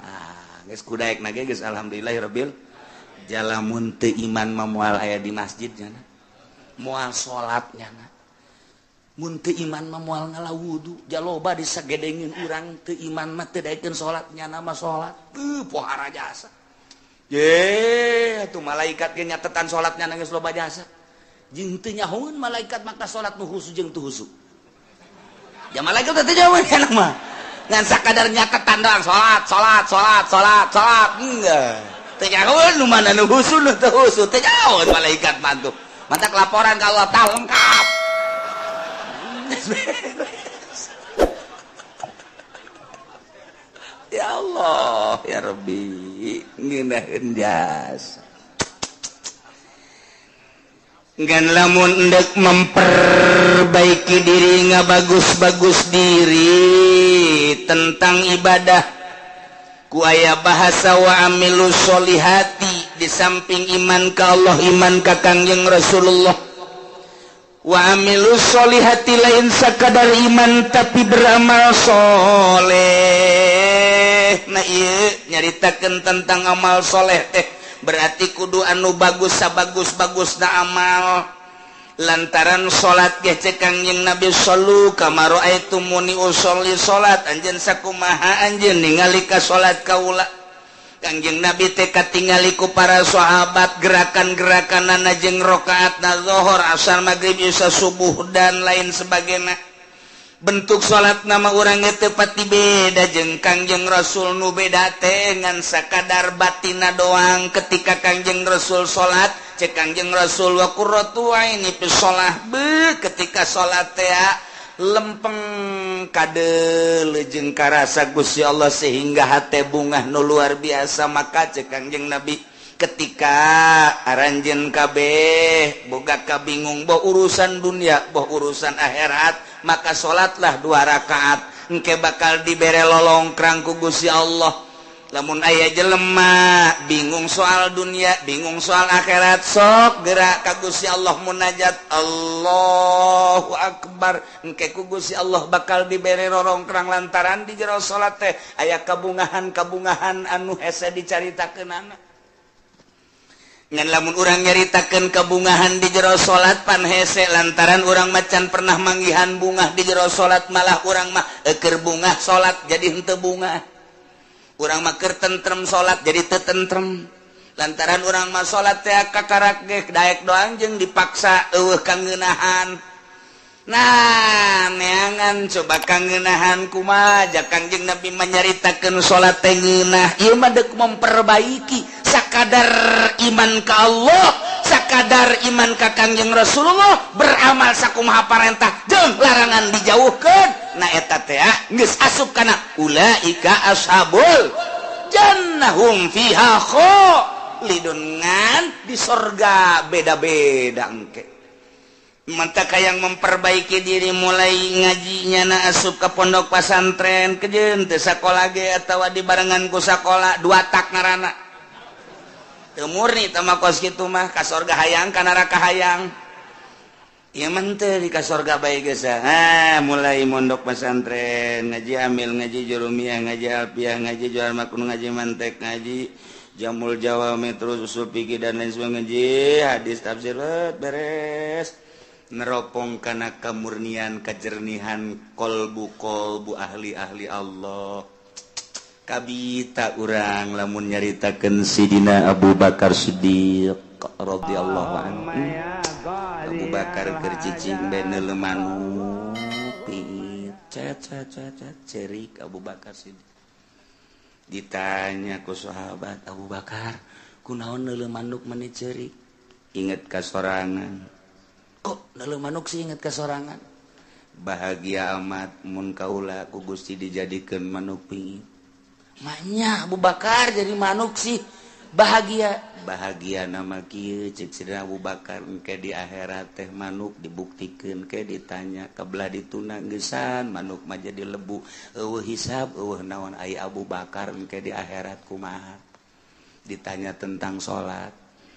Ah, geus kudaekna ge geus alhamdulillahirabbil jalamun teu iman mah moal aya di masjid nya. Moal salat nya. Mun teu iman mah moal ngalawudu, jaloba disagedengin urang teu iman mah teu daekeun salat, nyana mah salat. Teu pohara jasa. Ye, atuh malaikat ge nyatetan salat nyana geus loba jasa. Jeung teu nyahoeun malaikat maka salat nu khusu jeung teu khusu. Ya malaikat teh jauh nyana mah. Ngan sakadar nyatetan doang salat, salat, salat, salat, salat. Enggak. Teu nyahoeun nu mana nu khusu nu teu khusu, teu nyahoeun malaikat mah tuh. Mantak laporan ka Allah tah lengkap. Ya Allah, ya Rabbi, ngeunaheun jasa. Ngan lamun endek memperbaiki diri ngabagus-bagus diri tentang ibadah ku aya bahasa wa amilu sholihati di samping iman ka Allah, iman ka Kangjeng Rasulullah. Wa amilu sholihati lain sakadar iman tapi beramal soleh. Nah ieu nyaritakeun tentang amal soleh teh berarti kudu anu bagus sabagus-bagusna amal. Lantaran salat ge cek Kangjeng Nabi sallu kama raaitumuni usolli salat anjeun sakumaha anjeun ningali ka salat kaula. Kangjeng Nabi teh katingali ku para sahabat gerakan-gerakanana jeung rakaatna zuhur, asar, magrib, isya, subuh dan lain sebagainya. Bentuk salat nama urang teh pati beda jeung Kangjeng Rasul nu beda teh ngan sakadar batina doang. Ketika Kangjeng Rasul salat cek Kangjeng Rasul wa qurratu aini fi shalah, be ketika salat teh lempeng kade jeung karasa Gusti Allah sehingga hate bungah nu luar biasa. Maka cek Kangjeng Nabi ketika aranjeun kabeh boga kabingung boh urusan dunia boh urusan akhirat, maka salatlah 2 rakaat engke bakal dibere lolongkrang ku Gusti Allah. Lamun aya jelema bingung soal dunia bingung soal akhirat sok gerak ka Gusti Allah munajat Allahu Akbar, engke ku Gusti Allah bakal dibere rorongkrang lantaran di jero salat teh aya kabungahan-kabungahan anu hese dicaritakeunana. Ngan lamun urang nyaritakeun kabungahan di jero salat pan hese lantaran urang macan pernah manggihan bungah di jero salat, malah urang mah eukeur bungah salat jadi henteu bungah. Urang mah keur tentrem salat jadi teu tentrem lantaran urang mah salat teh kakarak ge daek doang jeung dipaksa eueuh kangeunahan. Nah neangan coba kangeunahan kumaha ja Kangjeng Nabi manyaritakeun salat teh ngeunah. Ieu mah deuk memperbaiki sakadar iman ka Allah, sakadar iman ka Kangjeng Rasulullah, beramal sakumaha parentah jeung larangan dijauhkeun. Nah eta teh geus asup kana ulaika ashabul jannahum fiha khalidun, ngan di sorga beda-beda engke. Mantap yang memperbaiki diri mulai ngajinya na asup ke pondok pesantren kejeun teu sakola ge atawa dibarengan ku sakola dua tak ngaranna. Teu murni teh mah kos kitu mah ka sorga hayang ka neraka hayang. Ieu mah teu di ka sorga bae geus. Ah mulai mondok pesantren, ngaji amil, ngaji jurumiyah, ngaji alfiah, ngaji jual makun, ngaji mantek, ngaji jamul jawami, terus usul fikih dan lain sebagainya, ngaji hadis tafsir beres. Neropong kana kemurnian kejernihan kolbu-kolbu ahli-ahli Allah. Kabita urang lamun nyaritakeun Sidina Abu Bakar Siddiq radhiyallahu anhu. Abu Bakar keur cicing bae neuleu manuk piit cet cet cet cerik Abu Bakar Siddiq. Ditanya ku sahabat, Abu Bakar kunaon neuleu manuk meni cerik? Inget ka sorangan. Kok neuleu manuk sih inget ka sorangan? Bahagia amat mun kaula ku Gusti dijadikeun manuk piit. Maknya Abu Bakar jadi manuk sih bahagia. Bahagia nama kieu cek Sidina Abu Bakar engke di akhirat teh manuk dibuktikeun ke ditanya kebelah dituna geusan manuk mah jadi lebu eueuh hisab eueuh naon ai Abu Bakar engke di akhirat kumaha. Ditanya tentang salat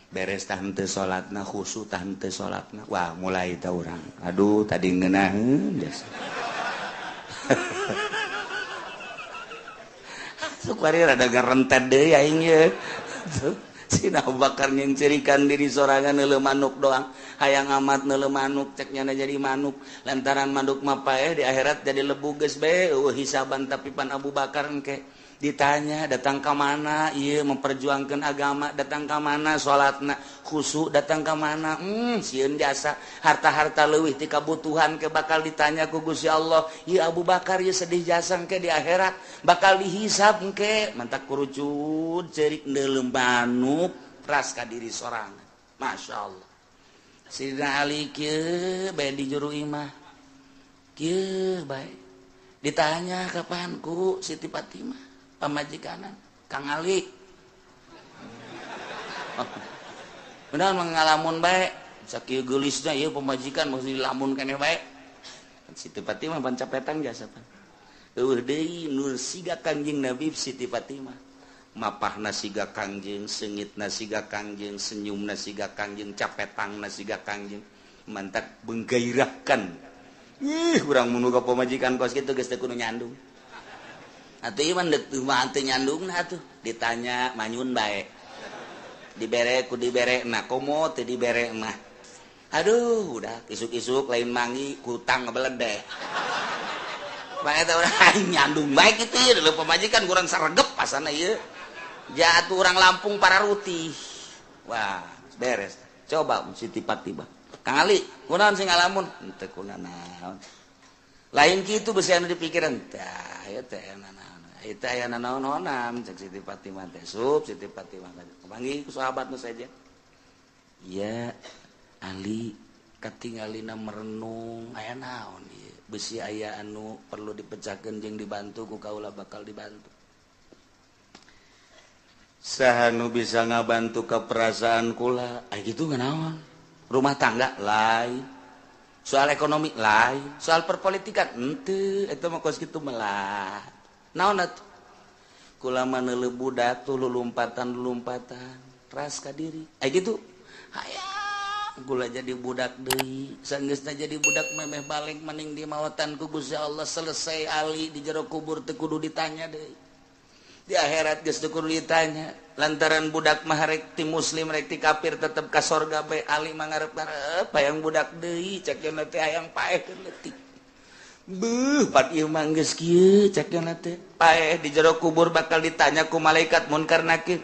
beres tah henteu salatna khusu tah henteu salatna. Wah mulai tah urang aduh tadi ngeunaheun geus. Sukwari rada gerentet deui aing ye. Sina Abu Bakar nyencerikan diri sorangan neuleuh manuk doang. Hayang amat neuleuh manuk, cek nyana jadi manuk. Lantaran manuk mah paeh di akhirat jadi lebu geus bae eueuh hisaban, tapi pan Abu Bakar engke ditanya datang ke mana ieu memperjuangkan agama, datang ke mana salatna khusyuk, datang ke mana sieun jasa harta-harta leuwih ti kabutuhan ke bakal ditanya ku Gusti Allah. Ieu Abu Bakar ieu sedih jasa engke di akhirat bakal dihisab engke. Mantak kurucut ceurik neuleuh manuk ras ka diri sorangan. Masya Allah. Sidina Ali kieu bae di juru imah kieu bae ditanya kapan ku Siti Fatimah pamajikanan Kang Ali. Benar mengalamun bae sakieu geulisna ieu pamajikan mesti dilamun keneh bae. Siti Fatimah pan capetan jasa pan. Eueuh deui nur siga Kangjeng Nabi Siti Fatimah. Mapahna siga Kangjeng, seungitna siga Kangjeng, senyumna siga Kangjeng, capetangna siga Kangjeng. Mantak menggairahkan. Ih, urang mun boga pamajikan kos kitu geus teu kudu nyandung. Atuh ieu mah deuk mah teu nyandungna atuh. Ditanya manyun bae. Dibere ku dibere na komo teu dibere mah. Aduh, udah isuk-isuk lain mangi kutang ngebeledeh. Bae teh urang nyandung bae kitu ieu leuh pamajikan kurang saregep pasana ieu. Jatuh urang Lampung para rutih. Wah, beres. Coba Siti Fatimah. Kang Ali, kunaon sing ngalamun? Henteu kunanaon. Lain kitu beusi anu dipikiran. Tah, ieu teh naon. Ieu teh aya nanaon-naonan cek Siti Fatimah teh. Sup Siti Fatimah panggil ku sahabat nu saja. Iya, Ali katingalina merenung aya naon ieu. Beusi aya anu perlu dipecahkeun jeung dibantu ku kaula bakal dibantu. Saha nu bisa ngabantu ka perasaan kula? Aya kitu naon? Rumah tangga lain, soal ekonomi lain, soal perpolitikan henteu, eta mah kos kitu melah. Naon atuh? Kula mah neuleuh budak tuh lulumpatan-lulumpatan, ras ka diri. Aya kitu. Hayang kula jadi budak deui, sanggeusna jadi budak memeh balik maning di mawatan ku Gusti Allah selesai Ali di jero kubur teu kudu ditanya deui. Di akhirat geus teu kudu ditanya. Lantaran budak mah rek ti muslim rek ti kafir tetep ka sorga bae. Ali mah ngarep-ngarep hayang budak deui, cek cenah teh hayang paeh leutik. Beuh, pat ieu mah geus kieu cek cenah teh. Paeh di jero kubur bakal ditanya ku malaikat munkar nakir.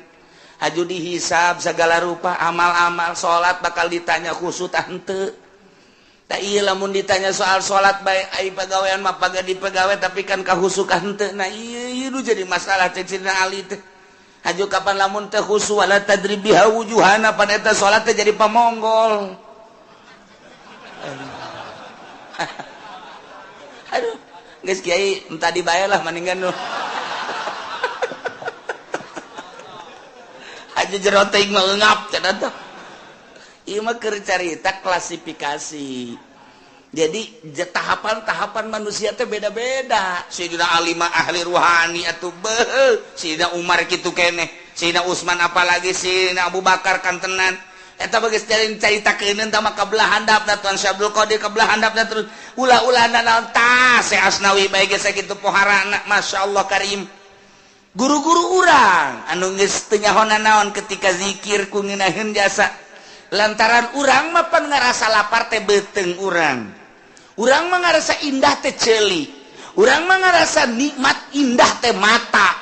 Haju dihisab segala rupa amal-amal salat bakal ditanya khusyuk tah henteu. Tah ieu lamun ditanya soal salat bae ai pagawean mah paga dipegawe tapi kan kahusukan henteu. Nah ieu ieu nu jadi masalah cek Sidina Ali teh. Haju kapan lamun teh khusyuk wala tadrib biha wujuhana pan eta salat teh jadi pamonggol. Aduh, geus kiai entah dibae lah mendingan nu. Aja jero teuing mah eungap cenah teh. Ieu mah keur carita klasifikasi. Jadi tahapan-tahapan manusia teh beda-beda. Sayyidina Ali mah ahli ruhani atuh beuh, Sayyidina Umar kitu keneh, Sayyidina Utsman apalagi Sayyidina Abu Bakar kantenan. Eta geus caritakeun tah mah kabelah handapna Tuan Syekh Abdul Qadir kabelah handapna terus ulah-ulah naon tah Syekh Asnawi bae geus sakitu poharana masyaallah karim. Guru-guru urang anu geus teu nyaho naon ketika zikir ku ngeunaheun jasa. Lantaran urang mah pan ngarasa lapar teh beuteung urang. Urang mah ngarasa indah teh ceuli. Urang mah ngarasa nikmat indah teh mata.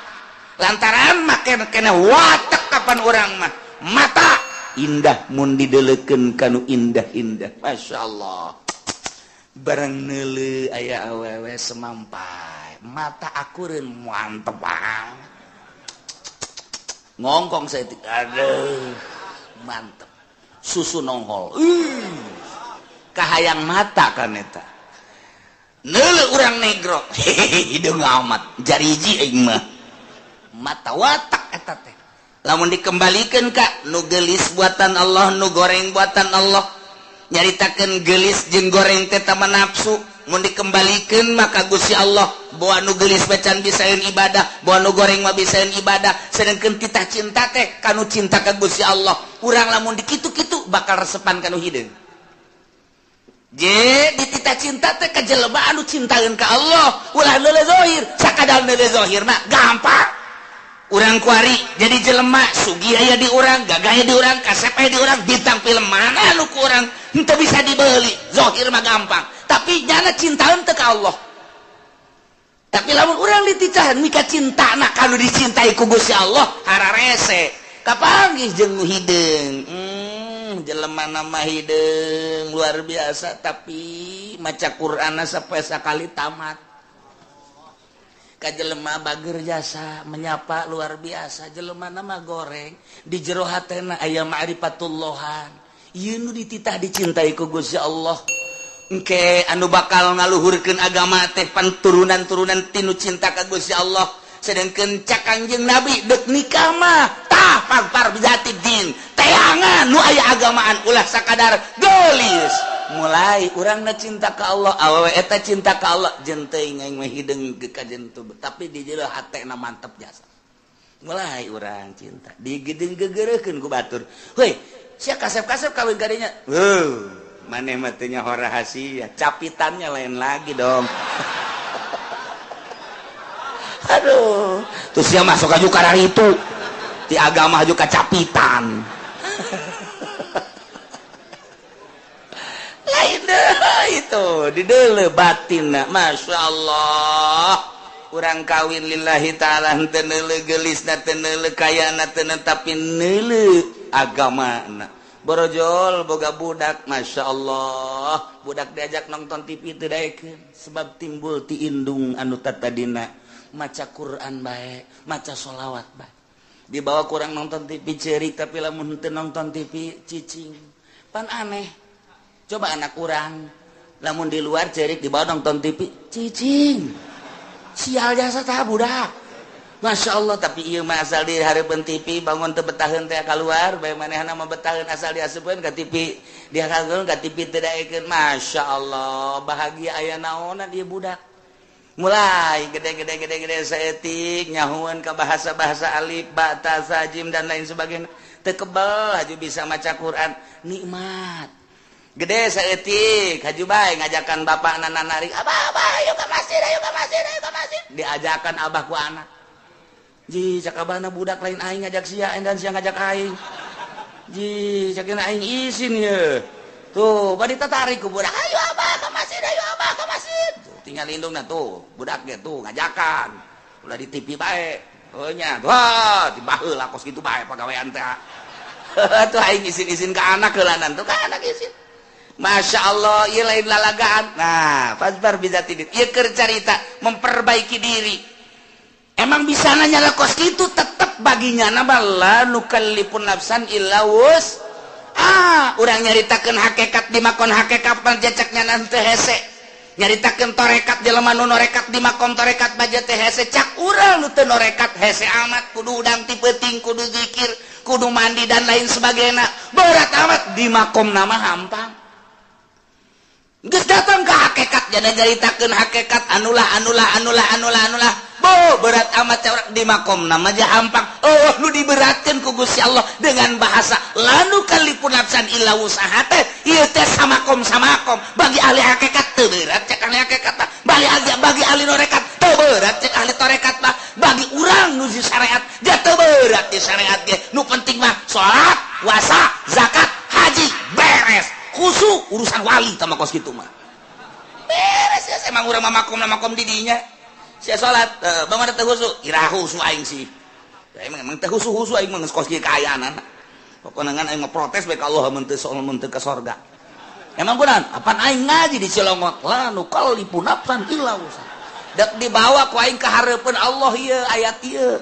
Lantaran mah kena watek kapan urang mah mata indah mun dideleukeun kanu indah-indah. Masya Allah. Barang neuleuh aya awewe semampai. Mata akureun mantep banget. Ngongkong saya aduh mantep. Susu nongol. Kahayang mata kan eta. Neuleuh urang negro. Hideung amat jariji aing mah. Mata watak eta teh. Lamun dikembalikeun ka nu geulis buatan Allah, nu goreng buatan Allah. Nyaritakeun geulis jeung goreng teh tama nafsu. Mun dikembalikeun maka Gusti Allah bawa nu geulis macan bisaeun ibadah, bawa nu goreng mah bisaeun ibadah. Sedengkeun titah cinta teh kanu cinta ka Gusti Allah. Urang lamun dikitu-kitu bakal resepan kanu hideung. Je dititah cinta teh ka jelema anu cintaeun ka Allah, ulah neuleuh zahir, sakadar neuleuh zahir mah gampang. Urang kuari jadi jelema sugih aya di urang, gagah aya di urang, kasep aya di urang, bintang film mana nu ku urang henteu bisa dibeli. Zahir mah gampang, tapi nyana cintaeun teu ka Allah. Tapi lamun urang diticahan mika cintana kanu dicintai ku Gusti Allah hararese. Kapanggih jeung nu hideung. Jelema nama hideung luar biasa tapi maca Qur'anna sampai sakali tamat. Ka jelema bager jasa menyapa luar biasa, jelema nama goreng di jero hatena aya ma'rifatullahan. Ieu nu dititah dicintai ku Gusti Allah. Engke anu bakal ngaluhurkeun agama teh pan turunan-turunan tinu cinta ka Gusti Allah. Sedangkeun cak Kangjeng Nabi deuk nikah mah tah pagpar bijati din. Teangan nu aya agamaan ulah sakadar geulis. Mulai urangna cinta ka Allah, awewe eta cinta ka Allah, jeung teuing aing mah hideung ka jeung tapi di jero hatena mantep jasa. Mulai urang cinta digedeng gegereukeun ku batur. Heuy, sia kasep-kasep kawin kadinya. Heuh. Maneh mah teu nyaho rahasia, capitannya lain lagi dong. Aduh, terus dia masuk aja karena itu di agama juga capitan. Lain deh itu di deuleu batinna, Masya Allah. Urang kawin lillahi ta'ala henteu neuleu geulisna, teu neuleu kayana, teu tapi neuleu agamana. Borojol boga budak, Masya Allah, budak diajak nonton TV teu daekeun sebab timbul ti indung anu tatadina maca Quran bae, maca sholawat bae. Dibawa kurang nonton TV ceurik tapi lamun henteu nonton TV cicing. Pan aneh. Coba anak urang lamun di luar ceurik dibawa nonton TV cicing. Sial jasa tah budak. Masya Allah, tapi ieu mah asal di hareupeun TV bangun teu betaheun teh kaluar, bae manehna mah betaheun asal diasupkeun ka TV, dihakeun ka TV teu daekeun. Masya Allah, bahagia aya naonan ieu budak. Mulai gede-gede-gede-gede saeutik nyahueun ka bahasa-bahasa alif, ba, ta, sa, jim dan lain sebagainya. Teu kebel haju bisa maca Quran, nikmat. Gede saeutik haju bae ngajakan bapakna narik, "Abah, abah, ayo ka masjid, ayo ka masjid, ayo ka masjid." Diajakan abah ku anak. Ji cak abahna budak lain aing ngajak sia dan sia ngajak aing. Ji cak aing isin ye. Tuh bari tatarik ku budak, ayo abah ka masjid, ayo abah ka masjid. Tuh, tinggal indungna tuh budak ge tuh ngajakan. Ulah di TV bae. Heuh nya, wah dibaheula kos kitu bae pagawean teh. Tuh aing isin-isin ka anak heulanan tuh ka anak isin. Masya Allah, ieu lain lalagaan. Nah, pasbar bisa tidit. Ieu keur carita memperbaiki diri. Emang bisa nanya lah kos itu tetep baginya nama la nukallifun nafsan illa wus. Ah, urang nyaritakeun hakikat di makon hakikat panjacaknya nanti hese. Nyaritakeun torekat jelema nu norekat di makom torekat baja teh hese. Cak urang nu teu norekat hese amat kudu udang ti peuting, kudu zikir, kudu mandi dan lain sebagainya. Berat amat di makom nama hampang. Geus datang ke hakikat jana nyaritakeun hakikat anulah anulah anulah anulah anulah. Bo berat amat orang di makom nama aja hampang. Oh nu diberatkeun ku Gusti Allah dengan bahasa lanu kalipun nafsan illa wusaha teh ieu teh samakom samakom bagi ahli hakikat teu berat cek ahli hakikat mah, bagi ahli norekat teu berat cek ahli torekat mah, bagi urang nu di syariat dia teu berat di syariat ge. Nu penting mah salat, puasa, zakat, haji beres. Khusu urusan wali sama kos kitu mah. Beres ya emang urang mah makom makom di dinya. Sia salat, bangun teu khusu, ira khusu aing sih. Ya emang emang teu khusu-khusu aing mah geus kos kieu kaayaan. Pokona ngan aing mah protes bae ka Allah mun teu mun teu ka sorga. Emang kunaon? Apan aing ngaji di Cilongot, la nukallifu nafsan illa wusaha. Dek dibawa ku aing ka hareupeun Allah ieu ayat ieu.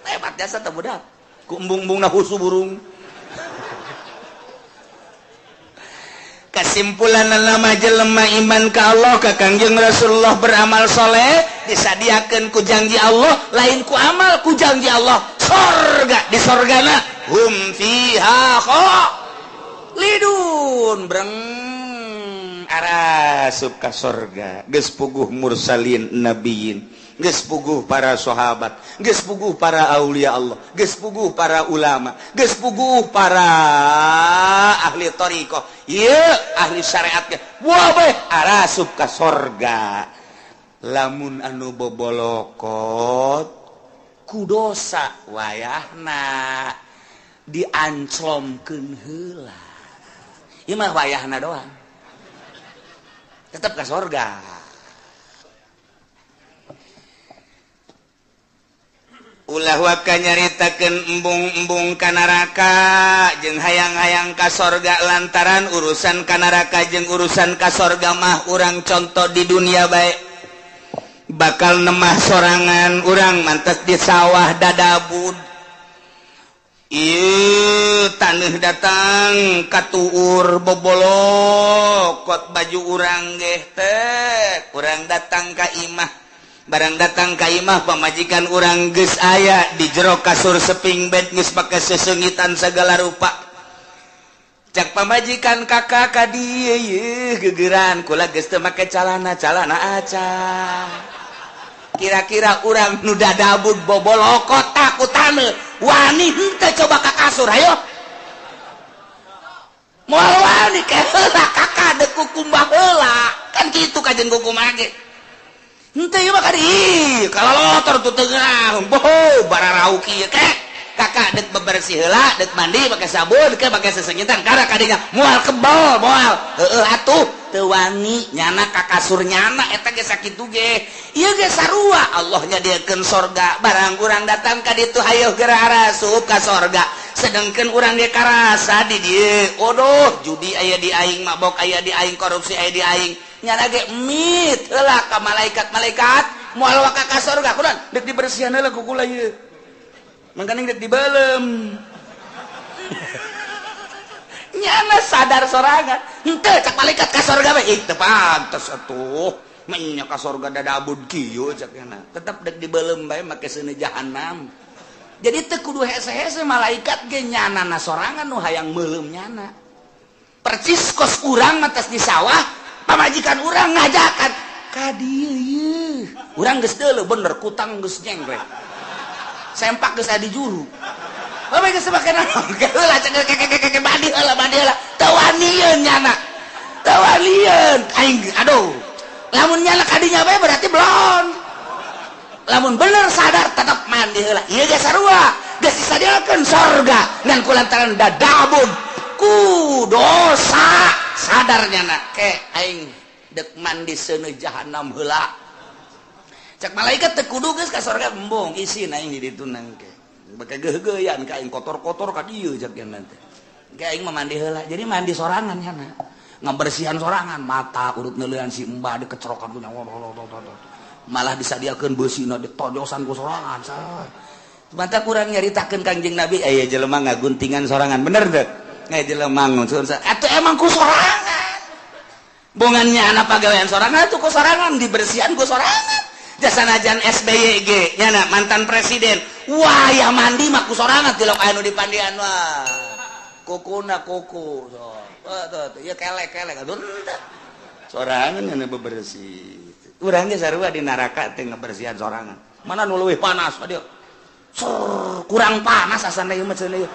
Hebat jasa teh budak. Ku embung-embungna khusu burung. Kesimpulan nama jelema iman ka Allah ka Kangjeng Rasulullah beramal soleh disadiakeun ku janji Allah, lain ku amal ku janji Allah sorga di sorgana hum fiha khalidun breng arasup ka sorga. Geus puguh mursalin nabiyin, geus puguh para sahabat, geus puguh para aulia Allah, geus puguh para ulama, geus puguh para ahli thariqah, ieu ahli syariat ge. Wah bae arasup ka sorga. Lamun anu bobolokot Ku dosa wayahna dianclomkeun heula. Ieu mah wayahna doang. Tetep ka sorga. Ulah waka nyaritakeun embung-embung ka neraka jeung hayang-hayang ka sorga lantaran urusan ka neraka jeung urusan ka sorga mah urang contoh di dunia bae. Bakal nemah sorangan urang mantes di sawah dadabud. Ieu taneuh datang katuur bobolokot baju urang geh teh urang datang ka imah. Barang datang ka imah pamajikan urang geus aya di jero kasur seping bed geus pake sesengitan segala rupa. Cak pamajikan kakak ka dieu yeuh gegeran kula geus teu make calana calana aca. Kira-kira urang nu dadabud bobolokot ku taneuh wani henteu coba ka kasur hayo. Moal wani ke heula kakak deuk kukumbah heula. Kan kitu kajen kukumbah ge. Henteu ieu mah kadi kalalotor tuh tengah boho bararau kieu kek kakak dek bebersih heula dek mandi pake sabun ke pake sesengitan karena kadinya moal kebal moal heueuh atuh teu wani nyana ka kasur nyana eta ge sakitu ge ieu ge sarua Allah nyadiakeun sorga barang urang datang ka ditu hayoh geura arasup ka sorga sedangkeun urang ge karasa di dieu odoh judi aya di aing mabok aya di aing korupsi aya di aing nyana ge mit heula ka malaikat-malaikat moal waka ka sorga kunaon deuk dibersihan heula ku kula ieu mangkaning deuk dibeuleum nyana sadar sorangan henteu cak malaikat ka sorga we ih teu pantes atuh menya ka sorga dadabud kieu cak nyana tetep deuk dibeuleum bae make seuneu jahanam. Jadi teu kudu hese-hese malaikat ge nyana na sorangan nu hayang meuleum nyana percis kos urang mah tes di sawah pamajikan urang ngajakan ka dieu ieu urang geus deuleu bener kutang geus nyengklek sempak geus aya di juru bae geus make naon heula cek keke mandi heula teu wanieun nyana teu wanieun aing aduh lamun nyana kadinya bae berarti belon lamun bener sadar tetep mandi heula ieu ge sarua geus disadiakeun sorga ngan kulantaran dadabud ku dosa sadar nyana ke aing dek mandi seuneu jahanam heula cak malaikat teu kudu geus ka sorga embung isin aing di ditu nangke beke geugeuyan ka aing kotor-kotor ka dieu cak nyana teh ke aing mah mandi heula jadi mandi sorangan nyana ngabersihan sorangan mata urut neuleuan si embah dikecerokan ku malah disadiakeun beusina ditojosan ku sorangan mantap kurang nyaritakeun Kangjeng Nabi aya jelema ngaguntingan sorangan bener teu jelema atuh emang ku sorangan bongannya anak pagawean sorangan tuh ku sorangan dibersihan ku sorangan jasa najan SBY ge nyana mantan presiden wah ya mandi mah ku sorangan tilok anu dipandian wah kukuna kuku so tuh ieu kelek-kelek aduh sorangan nyana bebersih urang ge sarua di neraka teh ngebersihan sorangan mana nu leuwih panas aduh kurang panas asana ieu mah cenah ieu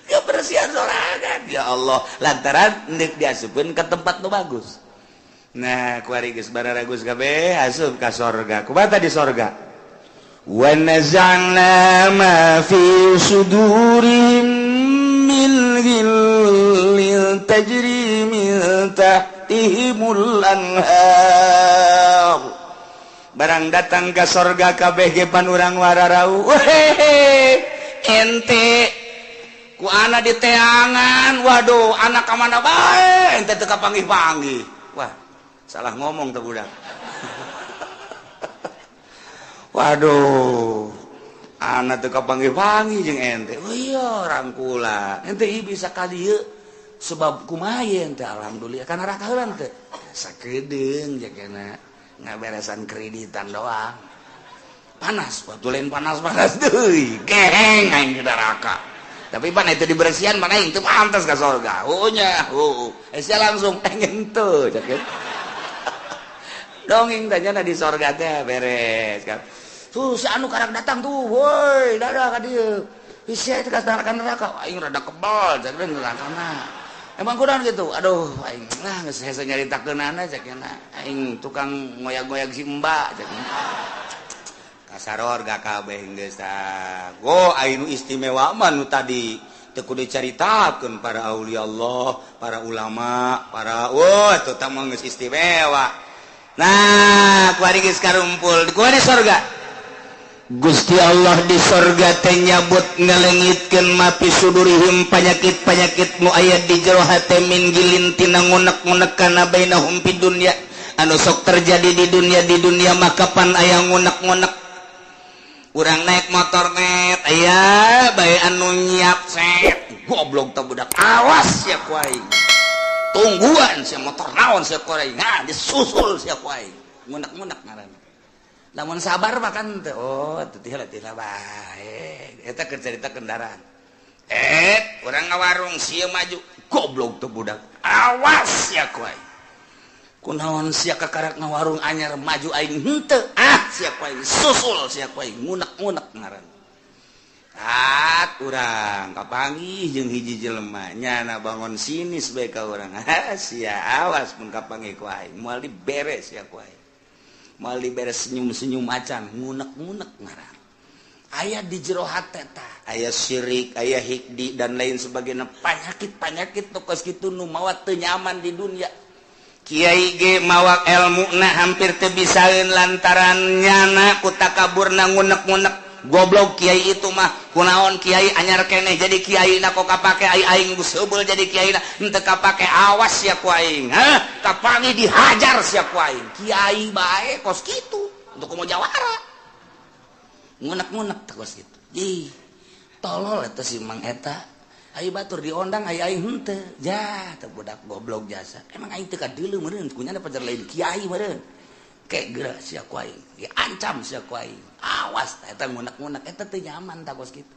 kebersihan sorangan ya Allah lantaran ndek diasupkeun ke tempat nu bagus. Nah kuari geus bararagus kabeh asup ka sorga kumaha di sorga wa naza'na ma fi sudurihim min ghillin tajri min tahtihimul anhar. Barang datang ka sorga kabeh ge pan urang wararau hehe ente ku anak di teangan waduh anak ka mana bae ente teu kapanggih-panggih wah salah ngomong teh budak waduh anak teu kapanggih-panggih jeung ente oh iya rangkula ente ieu bisa ka dieu sebab kumaha ente alhamdulillah kana neraka heula teh sakedeung jakena ngaberesan kreditan doang panas waktu lain panas-panas deui geheng aing di neraka tapi pan itu dibersihan mana itu pantas ke sorga oh nya oh sia langsung pengen tuh cak dongeng tanya di sorga teh beres kan tuh si anu karang datang tuh woi dadah ka dieu sia itu ka neraka aing rada kebal cak neraka na Emang kurang gitu. Aduh, aing lah geus hese nyaritakeunana cek aing tukang ngoyag-ngoyag si Mbak cek. Kasarorga kabeh geus tah. Go aing nu istimewa mah nu tadi teu kudu dicaritakeun para aulia Allah, para ulama, para wah eta mah geus istimewa. Nah, kuari geus karumpul, kuari sorga. Gusti Allah di sorga teh nyabut ngalengitkeun mapi sudurihim panyakit-panyakit nu aya di jero hate min gilin tina ngunek-ngunek kana bainahum fid dunya anu sok terjadi di dunia maka pan aya ngunek-ngunek. Urang naik motor net aya bae anu nyiap set goblok teh budak awas sia ku aing tungguan sia motor naon sia ku aing nah disusul sia ku aing ngunek-ngunek ngaranna. Lamun sabar makan teh oh teu teh bae eta keur carita kendaraan. Urang ngawarung sia maju goblok teh budak awas sia ku aing kunaon sia kakarak ngawarung anyar maju aing henteu ah sia ku aing susul sia ku aing ngunek-ngunek ngaran. Tat urang kapanggih jeung hiji jelema nyana bangun sinis bae ka urang ha sia awas mun kapanggih ku aing moal diberes sia ku aing moal diberes senyum-senyum acan ngunek-ngunek ngaran. Aya di jero hate tah aya syirik aya hikdi dan lain sebagainya panyakit-panyakit nu kos kitu nu mawa teu nyaman di dunia. Kiai ge mawa elmuna hampir teu bisaeun lantaran nyana ku takaburna ngunek-ngunek goblok kiai itu mah kunaon kiai anyar keneh jadi kiai na kok kapake ai aing geus heubeul jadi kiai na henteu kapake awas sia ku aing hah kapangi dihajar sia ku aing kiai bae kos kitu untuk komo jawara ngunek-ngunek teh kos kitu ih tolol eta si Mang eta ayo batur diondang ai aing henteu jah teh budak goblok jasa emang aing teu kadeuleu meureun kunyana pajar lain kiai meureun kek geura sia ku aing diancam sia ku aing awas eta ngunek-ngunek eta teu nyaman tah kos kitu.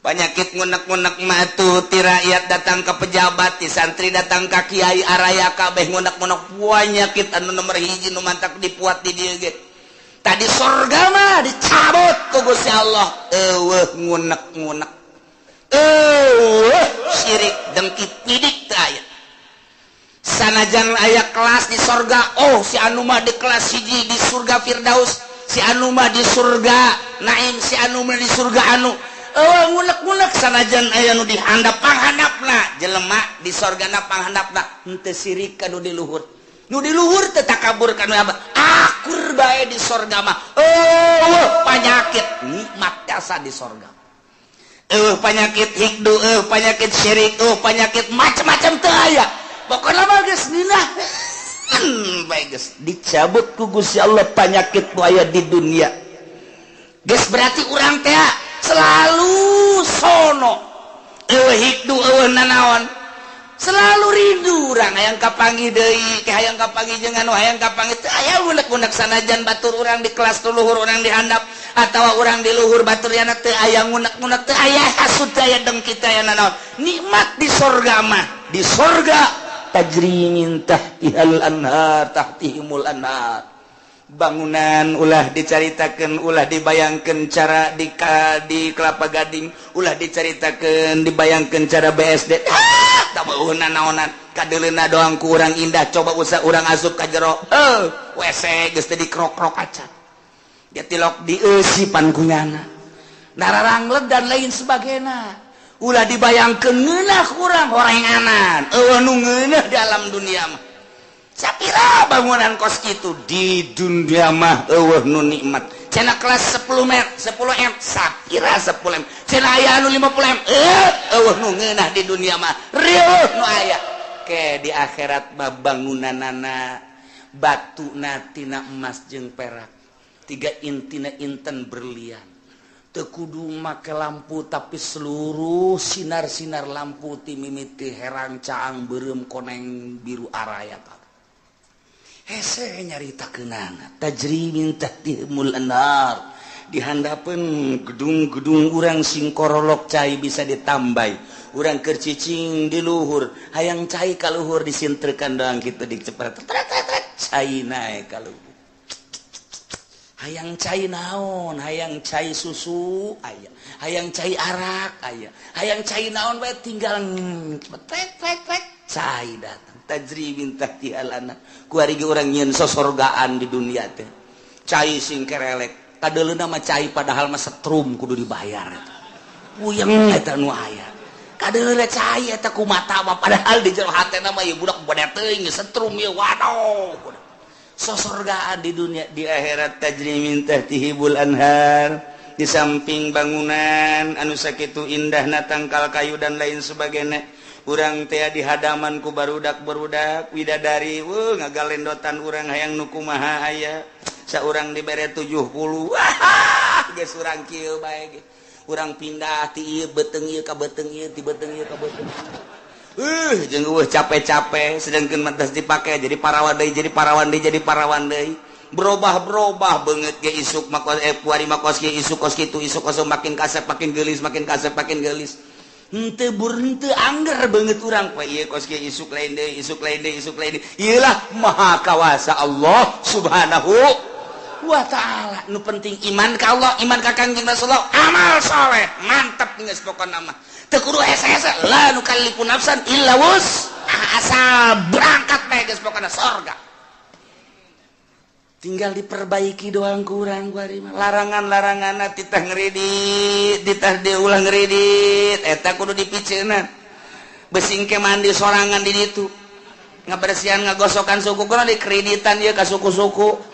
Panyakit ngunek-ngunek mah tuh ti rakyat datang ke pejabat ti santri datang ka kiai araya kabeh ngunek-ngunek panyakit anu nomor hiji nu mantak dipuat di dieu ge. Tadi sorga mah dicabut ku Gusti Allah eueuh ngunek-ngunek eueuh syirik dengki pidik teu aya. Sanajan aya kelas di sorga oh si anu mah di kelas hiji di surga Firdaus si anu mah di surga Naim si anu mah di surga anu eueuh ngunek-ngunek sanajan aya nu dihandap panghandapna jelema di sorgana panghandapna henteu sirik ka nu di luhur nu di luhur teu takabur ka nu abah akur bae di sorga mah eueuh panyakit nikmat jasa di sorga eueuh panyakit hikdu eueuh panyakit syirik eueuh panyakit macam-macam teu aya. Pokoknya mah geus nginah bae geus dicabut ku Gusti Allah panyakit nu aya di dunia. Geus berarti urang teh selalu sono eueuh hikdu eueuh nanaon selalu rindu urang hayang kapanggih deui ke hayang kapanggih jeung anu hayang kapanggih teu aya unek-unek sanajan batur urang di kelas luhur urang di handap atawa urang di luhur batur yana teu aya ngunek-ngunek teu aya hasud teu aya dengki teu aya nanaon nikmat di sorga mah di sorga tajri min tahtihal anhar tahtihimul anhar bangunan ulah dicaritakeun ulah dibayangkeun cara di Kelapa Gading ulah dicaritakeun dibayangkeun cara BSD ah tah beuheuna naonan kadeuleuna doang ku urang indah coba usah urang asup ka jero WC geus teh dikrok-krok acan dia tilok dieusipan ku nyana nararangleg dan lain sebagainya ulah dibayangkeun ngeunah kurang horenganan eueuh nu ngeunah dalam dunia mah sapira bangunan kos kitu di dunia mah eueuh nu nikmat cenah kelas 10 m 10 m sapira 10 m cenah aya anu 50 m eueuh nu ngeunah di dunia mah rieuh nu aya ke di akhirat mah bangunanana batuna tina emas jeung perak tiga intina inten berlian teu kudu make lampu tapi seluruh sinar-sinar lampu ti mimiti herang caang beureum koneng biru araya hese nyaritakeunana tajri min tahtihimul anhar dihandapeun gedung-gedung urang sing korolok cai bisa ditambai urang keur cicing di luhur hayang cai ka luhur disintrekan doang kitu dicepret cai naek ka luhur hayang cai naon hayang cai susu aya hayang cai arak aya hayang cai naon bae tinggal trek trek trek Cai datang tajri min tahtihal anhar. Kuari ge urang nyieun sosorgaan di dunia teh. Cai sing kerelek. Kadeuleuna mah cai padahal mah setrum kudu dibayar eta. Puyeng eta nu aya. Kadeuleuna cai eta ku mata mah padahal di jero hatena mah ieu budak bade teuing setrum ieu waduh. Sosorgaan di dunia, di akhirat tajri min tahtihibul anhar. Di samping bangunan anu sakitu indahna tangkal kayu dan lain sebagainya, urang teh di hadaman ku barudak-barudak widadari, weuh ngagalendotan urang hayang nu kumaha aya. Saurang dibere 70. Wah, geus urang kieu bae ge. Urang pindah ti ieu beuteung ieu ka beuteung ieu, ti beuteung ieu ka beuteung. Jeung eueuh capek-capek sedangkeun mah geus dipake jadi parawan deui, jadi parawan deui, jadi parawan deui. Berubah-berubah banget ge isuk mah kuari mah kos kieu, isuk kos kitu, isuk kos makin kasep makin geulis, makin kasep makin geulis. Henteu bur henteu angger banget urang poe ieu kos kieu isuk lain deui, isuk lain deui, isuk lain deui. Ieu lah maha kawasa Allah Subhanahu wa ta'ala. Nu penting iman ka Allah, iman ka Kangjeng Rasulullah, amal soleh, mantep geus pokona mah. Teu kudu hese-hese, la nukallifu nafsan illa wus. Asal berangkat bae geus pokona sorga. Tinggal diperbaiki doang kurang kuari mah. Larangan-laranganna titah ngredit, titah diulah ngredit, eta kudu dipiceunan. Besing ke mandi sorangan di ditu. Ngabersihan ngagosokan suku kudu dikreditan ieu ka suku-suku.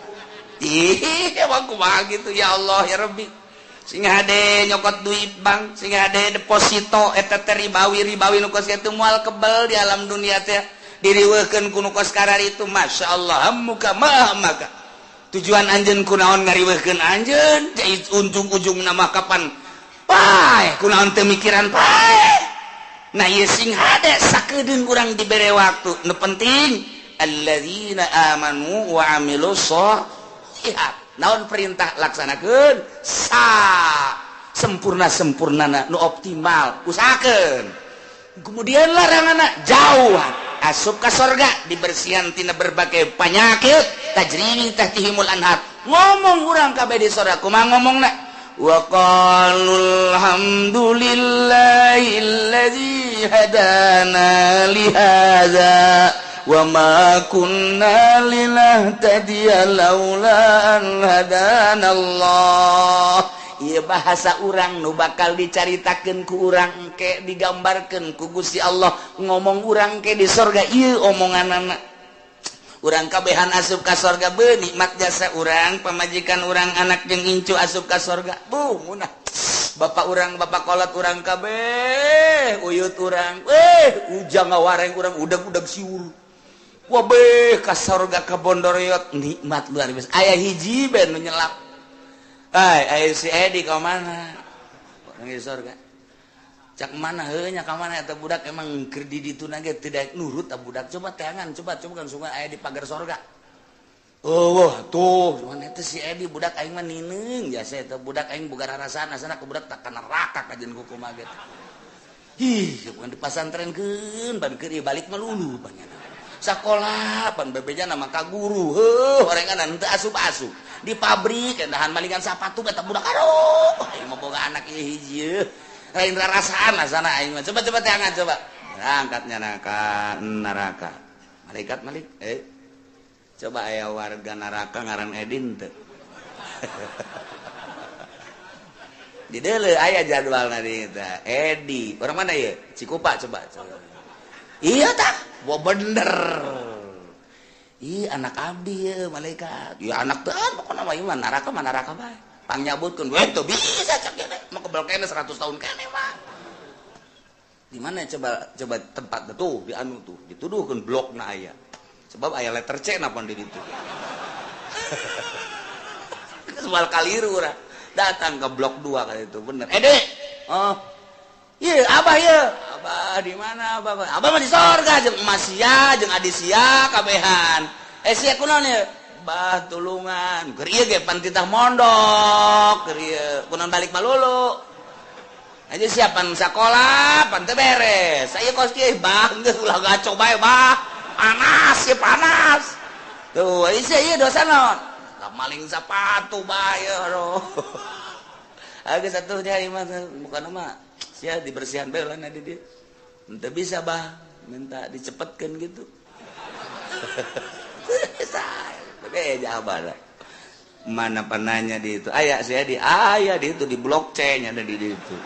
Ih, emang kumaha gitu ya Allah ya Rabbi. Sing hade nyokot duit bank, sing hade deposito eta teh ribawi-ribawi nu kos kitu moal kebel di alam dunia teh. Diriweuhkeun ku nu kos kararitu masyaallah hammuka ma hammaka. Tujuan anjeun kunaon ngariweuhkeun anjeun, ujung-ujungna mah kapan paeh kunaon teu mikiran paeh. Nah ieu sing hade sakedeung urang dibere waktu. Nu penting alladzina amanu wa amilus sholihat. Naon perintah laksanakeun sa sempurna-sempurnana nu optimal usahakeun. Kemudian laranganna jauhan asup ka sorga dibersihan tina berbagai penyakit tajri min tahtihimul anhar. Ngomong urang kabeh di sorga kumaha ngomongna? Wa qalu alhamdulillahilladzi hadana li hadza wa ma kunna linahtadiya laula an hadana Allah. Ieu bahasa urang nu bakal dicaritakeun ku urang engke digambarkeun ku Gusti Allah ngomong urang ke di sorga ieu omonganana. Urang kabehan asup ka sorga beuh nikmat jasa urang, pamajikan urang, anak jeung incu asup ka sorga. Buh munah. Bapak urang, bapak kolot urang kabeh, uyut urang, ujang ngawareng urang udag-udag siur. Wabeh ka sorga ka Bondoriot nikmat luar biasa. Aya hiji ben nu nyelap. Ai, aya si Edi ka mana? Orang di sorga. Cak mana heuh nya ka mana eta budak emang keur di ditu na ge tidak nurut eta budak. Coba teangan, coba coba kan sungai aya di pagar sorga. Oh, wah tuh, mana eta si Edi budak aing mah nineung jasa eta budak aing boga rarasaan asana ku budak tak ka neraka kajeun kumaha ge. Ih, bukan dipasantrenkeun ban keur ieu balik mah lulu banyana. Sakola pan bebejana mah ka guru, heuh orengan teu asup-asup. Di pabrik endahan malingan sapatu eta budak aduh, aing mah boga anak ieu hiji eueuh. Lain rarasaan asana aing mah. Coba-coba teangan coba. Angkatnya ka neraka. Malaikat malik coba aya warga neraka ngaran Edin teu. Di deuleu aya jadwalna di eta. Edi, orang mana ieu? Cikupa coba. Coba. Iya tah, wah bener. Ih anak abdi ya malaikat. Ya anak teh pokona mah ieu mah neraka bae. Pangnyabutkeun we teu bisa cak ieu teh. Mah kebel keneh 100 tahun keneh mah. Di mana coba coba tempat tuh di anu tuh dituduhkeun blokna aya. Sebab aya letter C napa di ditu. Soal kaliru urang. Datang ke blok 2 kali itu bener. Dek. Oh. Iya, abah ieu. Abah di mana abah? Abah mah di sorga jeung emas sia, jeung adi sia kabehan. Sia kunaon ieu? Bah tulungan. Keur ieu ge pan titah mondok, keur ieu kunaon balik malulu. Aja siapan sakola, pan teu beres. Saya kos kieu bah geus ulah gaco bae bah. Panas ieu panas. Tuh, ieu sia ieu dosa naon? Lah maling sapatu bae aduh. Geus atuh nya ieu mah bukan mah sia dibersihan bae lah di dieu. Henteu bisa bah. Minta dicepetkan gitu. Jawaban mana penanya di itu aya, saya di aya di itu, di Blok C nya ada di itu.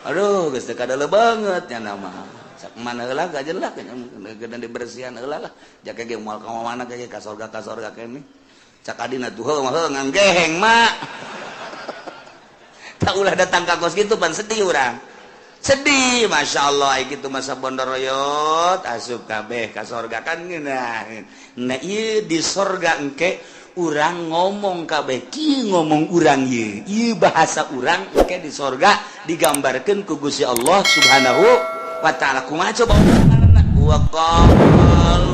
Aduh, geus teu kadele banget nya nama sak mana heula gak jelas kena dibersihan heula lah. Jaka ge moal ka mana ge, ka sorga kene. Cak adina tuh heuh mah nganggeheng mak tak ulah datang ka kos gitu pan sedih urang, sedih. Masya Allah, gitu masa bondoroyot asup kabeh ka sorga kan ngeunah. Nah, ieu di sorga engke urang ngomong kabeh kieu, ngomong urang ieu, ieu bahasa urang engke di sorga digambarkeun ku Gusti Allah Subhanahu wa Ta'ala. Kumaha coba? Wa qalu